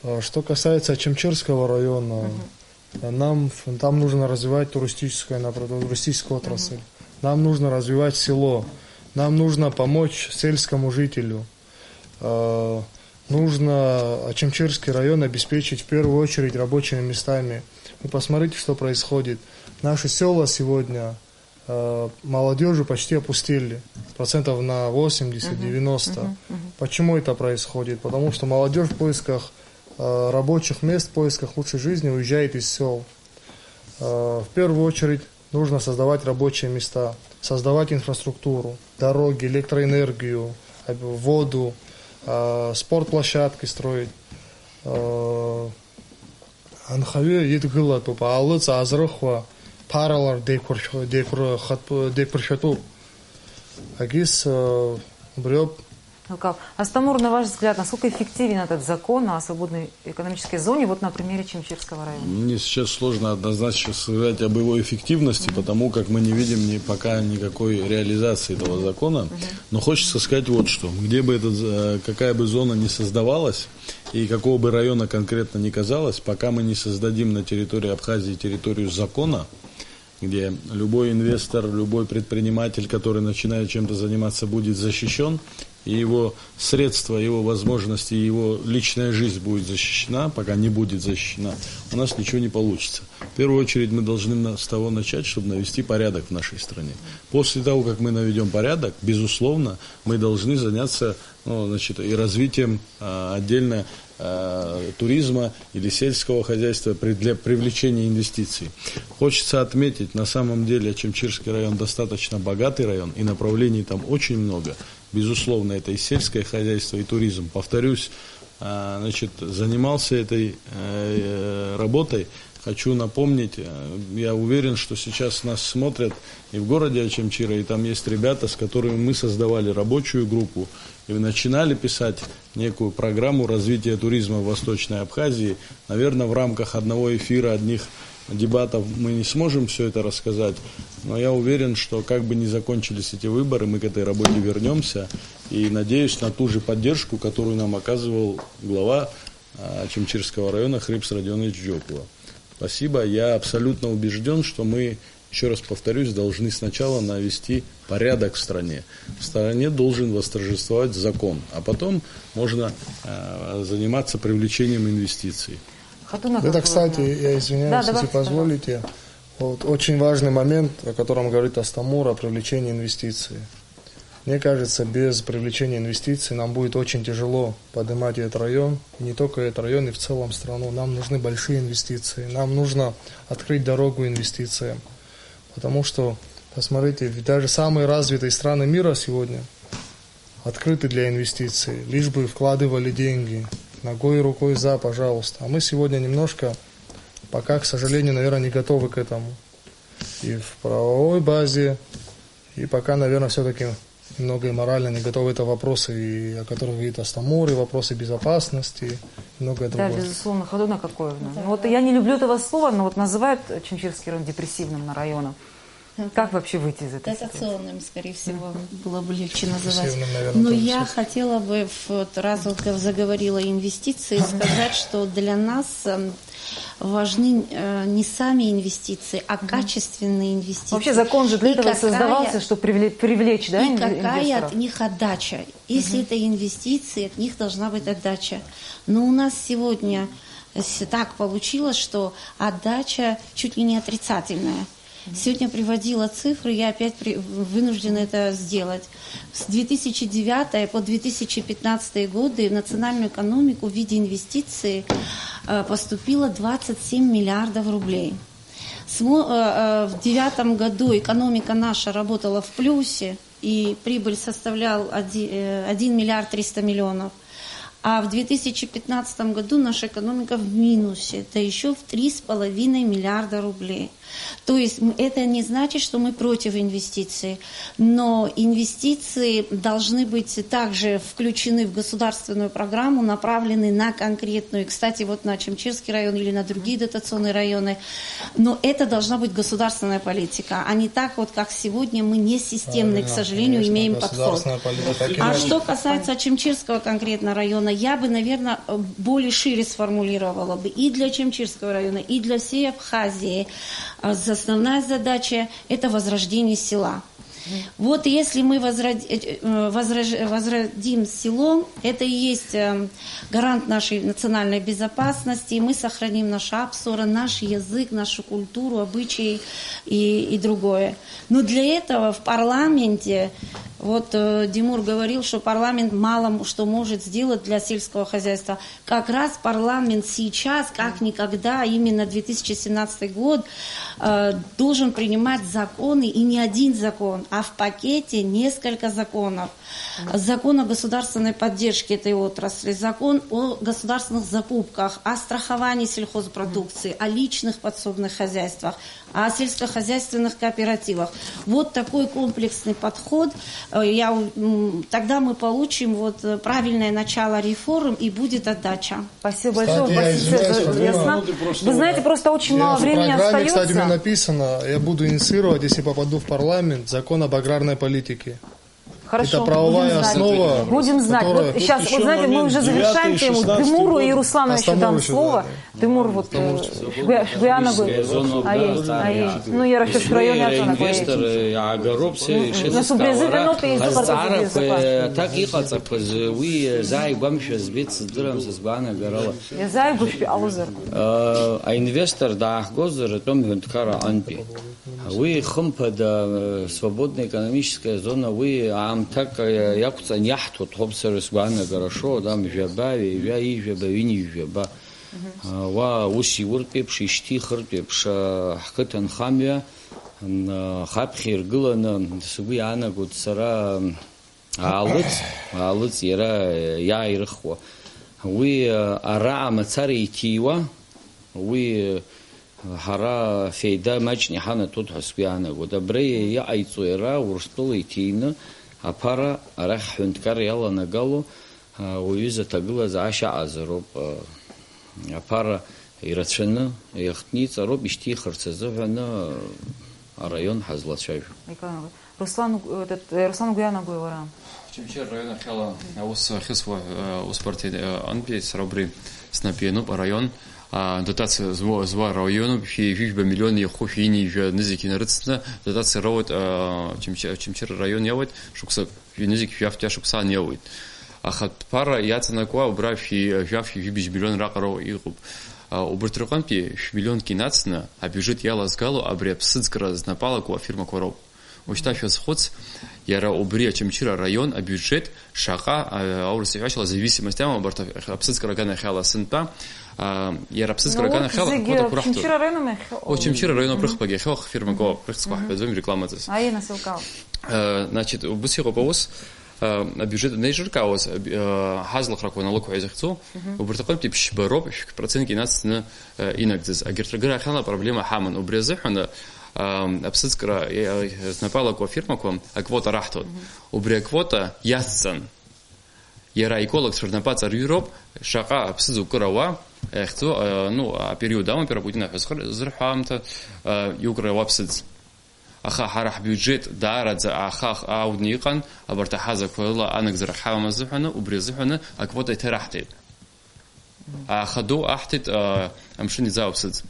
А что касается Очамчырского района, а, нам ф-, там нужно развивать туристическое направ-, туристическую отрасль. Нам нужно развивать село. Нам нужно помочь сельскому жителю. А, нужно Очамчырский район обеспечить в первую очередь рабочими местами. Вы посмотрите, что происходит. Наши села сегодня, а, молодёжью почти опустели, процентов на восемьдесят-девяносто. Почему это происходит? Потому что молодёжь в поисках, а, рабочих мест, в поисках лучшей жизни уезжает из сёл. А, в первую очередь нужно создавать рабочие места, создавать инфраструктуру, дороги, электроэнергию, об-, воду, а, спортплощадки строить. А, Анхаҩы идгылатәуп, аалыҵ аазрыхуа ԥаралар деиқәыршә-, деиқәырхатә-, деиқәыршәатәуп. Агьыс, э, убриоуп. Лукав. Астамур, на ваш взгляд, насколько эффективен этот закон о свободной экономической зоне, вот на примере Чемчирского района? Мне сейчас сложно однозначно сказать об его эффективности, потому как мы не видим ни, пока никакой реализации этого закона. Но хочется сказать вот что. Где бы этот, э, какая бы зона ни создавалась, и какого бы района конкретно ни казалось, пока мы не создадим на территории Абхазии территорию закона, где любой инвестор, любой предприниматель, который начинает чем-то заниматься, будет защищен, и его средства, его возможности, его личная жизнь будет защищена, пока не будет защищена, у нас ничего не получится. В первую очередь мы должны на-, с того начать, чтобы навести порядок в нашей стране. После того, как мы наведем порядок, безусловно, мы должны заняться, ну, значит, и развитием, а, отдельно, а, туризма или сельского хозяйства при-, для привлечения инвестиций. Хочется отметить, на самом деле Очамчирский район достаточно богатый район, и направлений там очень много. Безусловно, это и сельское хозяйство, и туризм. Повторюсь, а, значит, занимался этой, э, работой. Хочу напомнить, э, я уверен, что сейчас нас смотрят и в городе Очамчира, и там есть ребята, с которыми мы создавали рабочую группу, и начинали писать некую программу развития туризма в Восточной Абхазии. Наверное, в рамках одного эфира, одних дебатов мы не сможем всё это рассказать, но я уверен, что как бы ни закончились эти выборы, мы к этой работе вернёмся, и надеюсь на ту же поддержку, которую нам оказывал глава, а, Очамчирского района Хрипс Родионович Джокуа. Спасибо. Я абсолютно убеждён, что мы Еще раз повторюсь, должны сначала навести порядок в стране. В стране должен восторжествовать закон, а потом можно э, заниматься привлечением инвестиций. Хатуна, это, кстати, я извиняюсь, да, если позволите, вот очень важный момент, о котором говорит Астамур, о привлечении инвестиций. Мне кажется, без привлечения инвестиций нам будет очень тяжело поднимать этот район. И не только этот район, и в целом страну. Нам нужны большие инвестиции. Нам нужно открыть дорогу инвестициям. Потому что, посмотрите, ведь даже самые развитые страны мира сегодня открыты для инвестиций, лишь бы вкладывали деньги. Ногой и рукой за, пожалуйста. А мы сегодня немножко, пока, к сожалению, наверное, не готовы к этому. И в правовой базе, и пока, наверное, все-таки немного и морально не готовы. Это вопросы, и о которых говорит Астамур, и вопросы безопасности, и многое другое. Да, безусловно, Хатуна Кокоевна. Ну вот я не люблю этого слова, но вот называют Чемчирский район депрессивным районом. Как вообще выйти из этой ситуации? Дотационным, скорее всего, было бы легче называть. Но я хотела бы, вот, раз вот заговорила инвестиции, сказать, что для нас важны не сами инвестиции, а качественные инвестиции. Вообще закон же для этого создавался, чтобы привлечь, да, инвесторов. И какая от них отдача. Если это инвестиции, от них должна быть отдача. Но у нас сегодня так получилось, что отдача чуть ли не отрицательная. Сегодня приводила цифры, я опять при, вынуждена это сделать. С две тысячи девятого по две тысячи пятнадцатый годы в национальную экономику в виде инвестиций э, поступило двадцать семь миллиардов рублей. Смо, э, э, в девятом году экономика наша работала в плюсе, и прибыль составлял один миллиард триста миллионов. А в две тысячи пятнадцатом году наша экономика в минусе, да еще в три с половиной миллиарда рублей. То есть это не значит, что мы против инвестиций, но инвестиции должны быть также включены в государственную программу, направлены на конкретную, кстати, вот на Чемчирский район или на другие дотационные районы. Но это должна быть государственная политика, а не так вот, как сегодня мы несистемный, к сожалению, имеем подход. А что касается Чемчирского конкретно района, я бы, наверное, более шире сформулировала бы и для Чемчирского района, и для всей Абхазии. Основная задача — это возрождение села. Вот если мы возродим село, это и есть гарант нашей национальной безопасности, и мы сохраним нашу апсора, наш язык, нашу культуру, обычаи и, и другое. Но для этого в парламенте, вот Димур говорил, что парламент мало что может сделать для сельского хозяйства. Как раз парламент сейчас, как никогда, именно две тысячи семнадцатый год, должен принимать законы, и не один закон, а в пакете несколько законов. Закон о государственной поддержке этой отрасли, закон о государственных закупках, о страховании сельхозпродукции, о личных подсобных хозяйствах, о сельскохозяйственных кооперативах. Вот такой комплексный подход, я, тогда мы получим вот правильное начало реформ и будет отдача. Спасибо большое. Спасибо, ясно. Вы знаете, просто очень мало времени остается. В программе, кстати, у меня написано, я буду инициировать, если попаду в парламент, закон об аграрной политике. Хорошо. Это правовая основа. Будем знать. Вот сейчас, вот знаете, мы уже завершаем тему. Тимуру и Руслану еще дам слово. Тимур, вот, э, шәгәы-, шәгәы иаанагои? Аиеи, аиеи. Ну, иара шәа шәрайон иаҵанакуеит. Инвестор, иаагароуп, сеи, шеи. Нас убри азыҳәаноуп еизыҟарҵаз убри азыҳәан. Аҭак иҟаҵақәаз, уи, заа игәамшәа збеит, сыздырам, са сгәаанагарала. Иазааигәашәтәы иҟалозар? Э, аинвестор дааҳгозар, атәым ҳәынҭқарра аҟынтәи. Уи, хымԥада, э, свободная экономическая зона, уи аамҭак, э, иақәҵан иаҳҭо дҳәоуп, сара сгәаанагара шоу, адам жәаба, ҩажәа, ижәаба, ҩынҩажәаба. Уа ус иуртә еиԥш, ишьҭихыртә еиԥш, ҳқыҭанхамҩа хаԥхьа иргыланы, сгәы иаанагоит сара, аалыҵ, аалыҵ иара иааирыхуа. Уи араҟа мацара иҭиуа, уи ҳара феида маҷны иҳанаҭоит ҳәа сгәы иаанагоит. Абра иҟаиҵо иара Урыстәыла иҭины аԥара арахь ҳҳәынҭқарра иаланагало, уаҩыза аҭагылазаашьа аҟазароуп. Аԥара ирацәаны иахҭниҵароуп, ишьҭихырц азыҳәаны араион ҳазлацәажәо. Руслан, этот, э, Руслан угәы иаанагои уара? Очамчыра араион ахьала аус ахьысуа, э, усбарҭеи, э, антәи сара убри снапы иануп араион. А, дотациа зуа, зуа раионуп, шәи жәижәба миллион иаху шәи ҩынҩажәа нызқь инарыцны, дотациа роуеит, а, Очамчы-, Очамчыра раион иауеит, шықәсык, шәи нызқь шәи жәафтәи ашықәсан иауеит. Аха аҭыԥара иаҵанакуа убра шәи жәаф шәи жәибжь миллион раҟароу иҟоуп. А, убырҭ рҟынтәи шәмиллионк инацны, абиуџьет иалазгало абри аԥсыӡкра знапалакуа афирмақәа роуп. Ушьҭа шәазхәыц, иара убри Очамчыра араион абиуџьет шаҟа, а, аурыс иҳәашьала, зависимость амоу, абарҭ аԥсыӡкра аганахьала сынтәа, а, иара аԥсыӡкра Ну, аганахьала зегьы аквотақәа раҳҭоит. Очамчыра араион ахь-, Очамчыра араион Мгм. Аԥрыхбагьы ахьоу ахфирмақәа, Мгм. рыхьӡқәа Мгм. ҳҳәаӡом, ирекламаҵаз. Аиа, нас еилкаауп. Э, значит, убыс иҟоуп аус, э, абиуџьет анеиҿыркаауаз, аб-, э, ҳазлахрақәа налықәҳәа изыхьӡу, Мгм. убарҭ аҟынтәи ԥшьба роуп шәк процентк инацҵаны, э, инагӡаз. Агьырҭ ргара ахьала апроблема ҳаман. Убри азыҳәаны, э, аԥсыӡкра, э, знапалакуа афирмақәа аквота раҳҭон. Мгм. Убри аквота иацҵан. Иара аекологцәа рнапы аҵарҩроуп, шаҟа аԥсыӡ укыр ауа, иахьӡу, э, ну, апериод амоуп, иара Путин аҳәа зхыр-, зырҳәо аамҭа, э, иукыр ауа аԥсыӡ. Аха ҳара ҳбиуџьет даараӡа аахах аудны иҟан, абарҭ аҳазақәа рыла анагӡара ҳамам азыҳәаны, убри азыҳәаны аквота иҭараҳҭеит. Ааха ду аҳҭеит, а, амшын иӡаауа аԥсыӡ.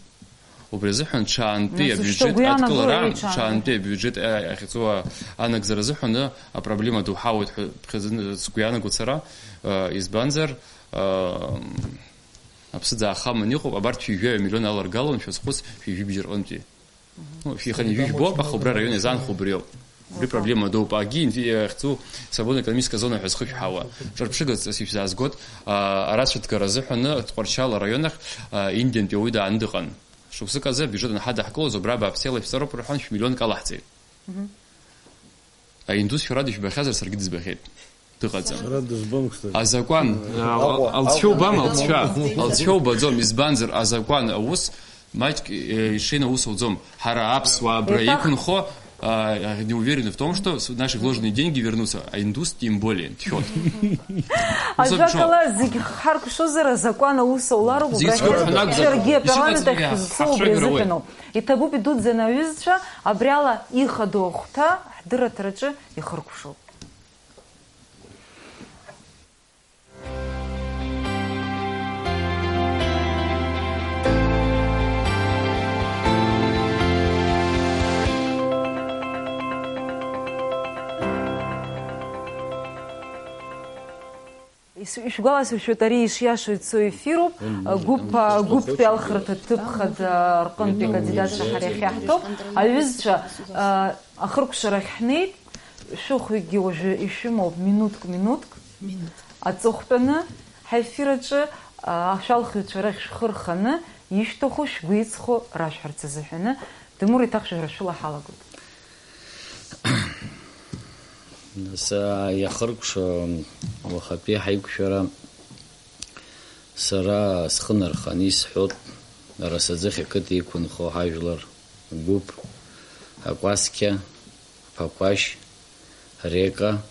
Убри азыҳәан ҽаантәи Нас абиуџьет ушьҭа угәы иаанагои адкылара, ҽаантәи? ҽаантәи абиуџьет, а, ахьӡу, а, анагӡара азыҳәаны апроблема ду ҳауеит ҳәа ԥхьаӡаны сгәы иаанагоит сара, а, избанзар, а, аԥсыӡ аахаман иҟоуп, абарҭ шәи жәаҩа миллион аларгалон, шәазхәыц, шәи жәибжь рҟынтәи. Ну, шәиханы ижәбо, аха убра араион иазаанхо убриоуп. Убри проблема дууп. Агьи инфи-, иахьӡу свободная экономическая зона ҳәа зхышәҳауа. Ҿырԥшыга ҵас ишәзаазгоит, а, арацәа ҭгара азыҳәаны Тҟәарчал араион ахь, а, Индиантәи ауаҩы дааны дыҟан. Шықәсык азы абиуџьет анҳадаҳкылоз, убра бааԥсеила ишәҵароуп рҳәан, шәмиллионк алаҳҵеит. Мгм. Аиндус шәара дышәбахьазар, саргьы дызбахьеит. Дыҟаӡам. Сара дызбом, кстати. Азакәан, Аҟәа. Алҵшәа убама, алҵшәа? Алҵшәа убаӡом, избанзар, азакәан аус маҷк, э, ишеина аус ауӡом. Ҳара аԥсуаа абра Еиҭах- иқәынхо, а, не уверены в том, что с-, наши вложенные деньги вернутся, а индус тем более, дшәоит. Ажәакала, зегь ҳаркәшозар, азакәан аус аулароуп, Зегь убра зхәыцхәан акәзар, шәаргьы ишыҟаҵатәи апарламент ахь шәызцу убри ҳахцәажәара ауеит. Азыҳәаноуп. Иҭабуп идуӡӡаны аҩызцәа, абриала ихадоу ахәҭа ҳдырраҭараҿы ихыркәшоуп. Ис-, ишәгәаласыршәоит, ари ишиашоу ицо ефируп. Гәыԥ, гәыԥтәи алхырҭа ҭыԥ хада рҟынтәи акандидатцәа ҳара иахьаҳҭоуп. Аҩызцәа, а, ахыркәшарахь ҳнеит. Шәыхәҩыкгьы уажәы ишәымоуп минуҭк, минуҭк. Минуҭк. Аҵыхәтәаны ҳаефир аҿы, а, ашәалхыҩцәа рахь шәхы рханы, ишәҭаху шәгәы иҵхо рашәҳәарц азыҳәаны, Тимур, еиҭах шәара шәыла ҳалагоит. Нас, а, иахыркәшо уахатәи ҳаиқәшәара сара схы нарханы исҳәоит, Арасаӡыхь ақыҭа иқәынхо ҳажәлар гәыԥ, Акәасқьа, Ԥақәашь, Река,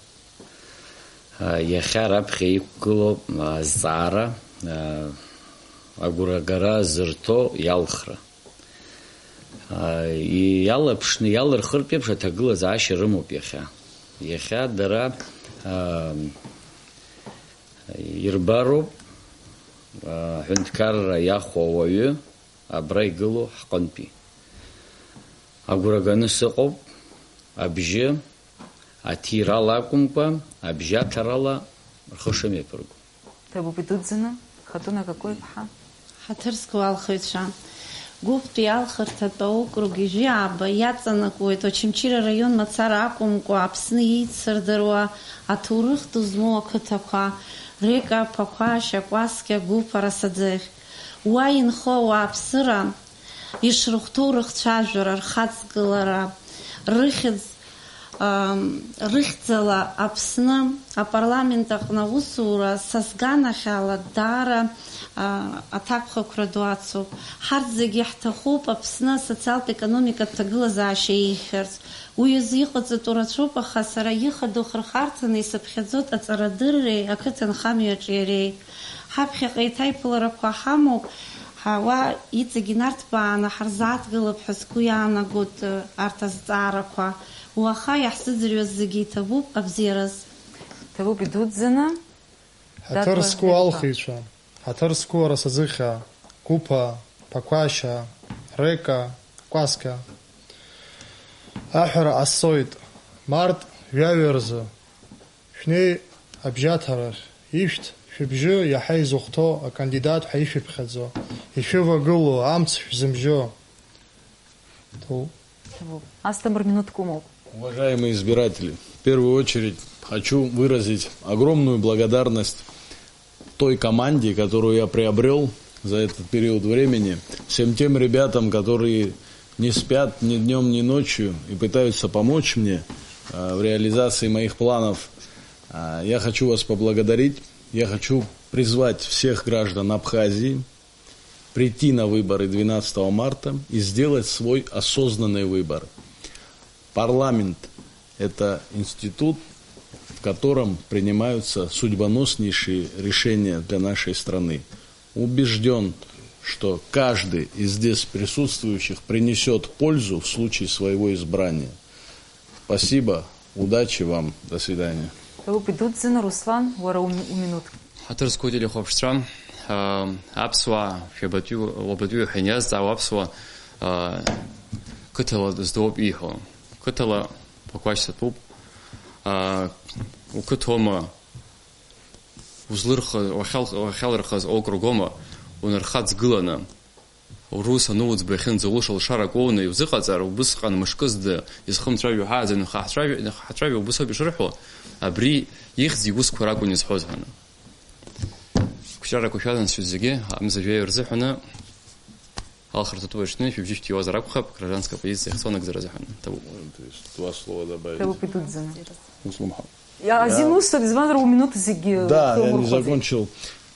а, иахьа раԥхьа иқәгылоуп, а, азҵаара, а, агәрагара зырҭо иалхра. А, и-, иалаԥшны, иалырхыртә еиԥш аҭагылазаашьа рымоуп иахьа. Иахьа дара, а, ирбароуп, а, аҳәынҭқарра иахәо ауаҩы абра игылоу ҳҟынтәи. Агәра ганы сыҟоуп, абжьы аҭирала акәымкәа, абжьаҭарала рхы шымҩаԥырго. Ҭабуп идуӡӡаны, Хатуна Какои-иԥҳа. Ҳаҭыр зқәу алхыҩцәа, гәыԥтәи алхырҭатә аокруг ижәи ааба иаҵанакуеит Очамчыра араион мацара акәымкәа, Аԥсны еицырдыруа, аҭоурых ду змоу ақыҭақәа, Река, Ԥақәашь, Акәасқьа, Гәыԥ, Арасаӡыхь. Уа инхо ауааԥсыра ишрыхәҭоу рыхцәажәара, рхаҵгылара, рыхьӡ, ам, рыхьӡала Аԥсны апарламент аҟны аусура са сганахьала даара, а, аҭакԥхықәра ду ацуп. Ҳарҭ зегьы ҳҭахуп Аԥсны асоциалтә-економикатә ҭагылазаашьа еиӷьхарц. Уи азы иҟаҵатәу рацәоуп, аха сара ихадоу хырхарҭаны исыԥхьаӡоит аҵарадырреи ақыҭанхамҩаҿы иареи. Ҳаԥхьаҟа еиҭаиԥыларақәа ҳамоуп, ҳа уа иҵегь инарҭбааны ҳарзааҭгылап ҳәа сгәы иаанагоит, э, арҭ азҵаарақәа. Уаха иаҳзыӡырҩуаз зегьы иҭабуп абзиараз. Ҭабуп идуӡӡаны. Ҳаҭыр Даҭо зқәу Ҳаиҭа. Алхыҩцәа, ҳаҭыр зқәу арасаӡыхьаа, Гәыԥа, Ԥақәашьа, Река, Кәасқьа. Аҳәара ҟасҵоит, март жәаҩа рзы. Шәнеи абжьаҭарахь, ишәҭ шәыбжьы иаҳа изыхәҭоу акандидат ҳәа ишәыԥхьаӡо, ишәывагылоу амц шәзымжьо. Ҭоуп. Асҭамыр, минуҭк умоуп. Уважаемые избиратели, в первую очередь хочу выразить огромную благодарность той команде, которую я приобрел за этот период времени, всем тем ребятам, которые не спят ни днём, ни ночью и пытаются помочь мне, э, в реализации моих планов. Э, я хочу вас поблагодарить. Я хочу призвать всех граждан Абхазии прийти на выборы двенадцатого марта и сделать свой осознанный выбор. Парламент — это институт, в котором принимаются судьбоноснейшие решения для нашей страны. Убеждён, что каждый из здесь присутствующих принесёт пользу в случае своего избрания. Спасибо, удачи вам, до свидания. Ҭабуп идуӡӡаны, Руслан, уара ум-, уминуҭ. Ҳаҭыр зқәу телехәаԥшцәа, аа, аԥсуаа шәабатәиу, уабатәиу ҳәа иазҵаауа аԥсуаа, аа, қыҭала дыздоуп ииҳәо. Қыҭала Ԥақәашь сатәуп. Аа, уқыҭоума, узлырхыз, уахьал-, уахьалырхыз округома, унархаҵгыланы, урус ануӡбахьынӡа улшалшарак уоуны иузыҟаҵар, убысҟан мышкызда изхымцәажәо ҳааӡаны хаҳцәажәо, ҳацәажәо убыс ауп ишырҳәо, абри ихьӡ иусқәа ракәын изҳәоз ҳәаны. Қәҿиарақәа шәаҵанасшьоит зегьы, амза жәаҩа рзыҳәаны, алхырҭатәы аҽны шәыбжьы шәҭиуазар акәхап, гражданская позиция ахьцо анагӡара азыҳәан. Ҭабуп. То есть два слова добавить. Ҭабуп идуӡӡаны. Услумҳа. Я, азин усҭоит, избанзар, уминуҭ зегьы. Да, я не закончил.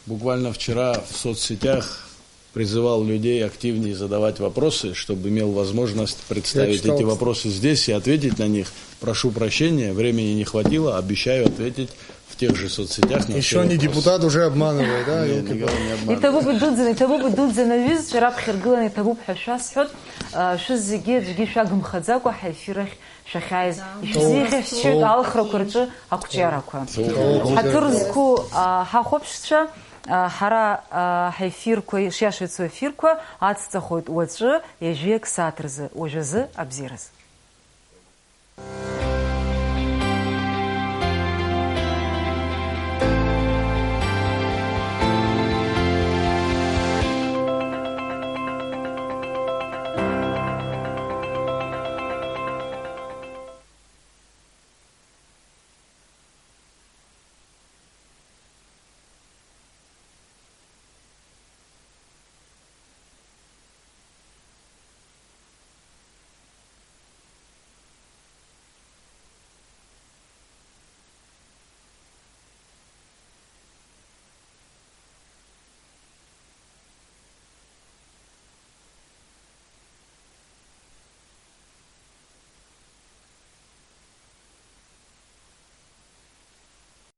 Буквально вчера в соцсетях призывал людей активнее задавать вопросы, чтобы имел возможность представить эти вопросы здесь и ответить на них. Прошу прощения, времени не хватило, обещаю ответить в тех же соцсетях на все вопросы. Ещё не депутат, уже обманывает, да? Не, никого не обманываю. Иҭабуп идуӡӡаны, иҭабуп идуӡӡаны, аҩызцәа раԥхьа ргыланы иҭабуп ҳәа шәасҳәоит. А, шәызегьы аӡәгьы шәагымхаӡакәа ҳаефир ахь шәахьааиз. Ишәзеиӷьасшьоит алхрақәа рҿы ақәҿиарақәа. Ҳаҭыр зқәу, а, ҳахәаԥшцәа, а, ҳара, а, ҳаефирқәа, шиашац уефирқәа ацҵахоит уаҵәы ҩажәиак сааҭ рзы, уажәазы абзиараз.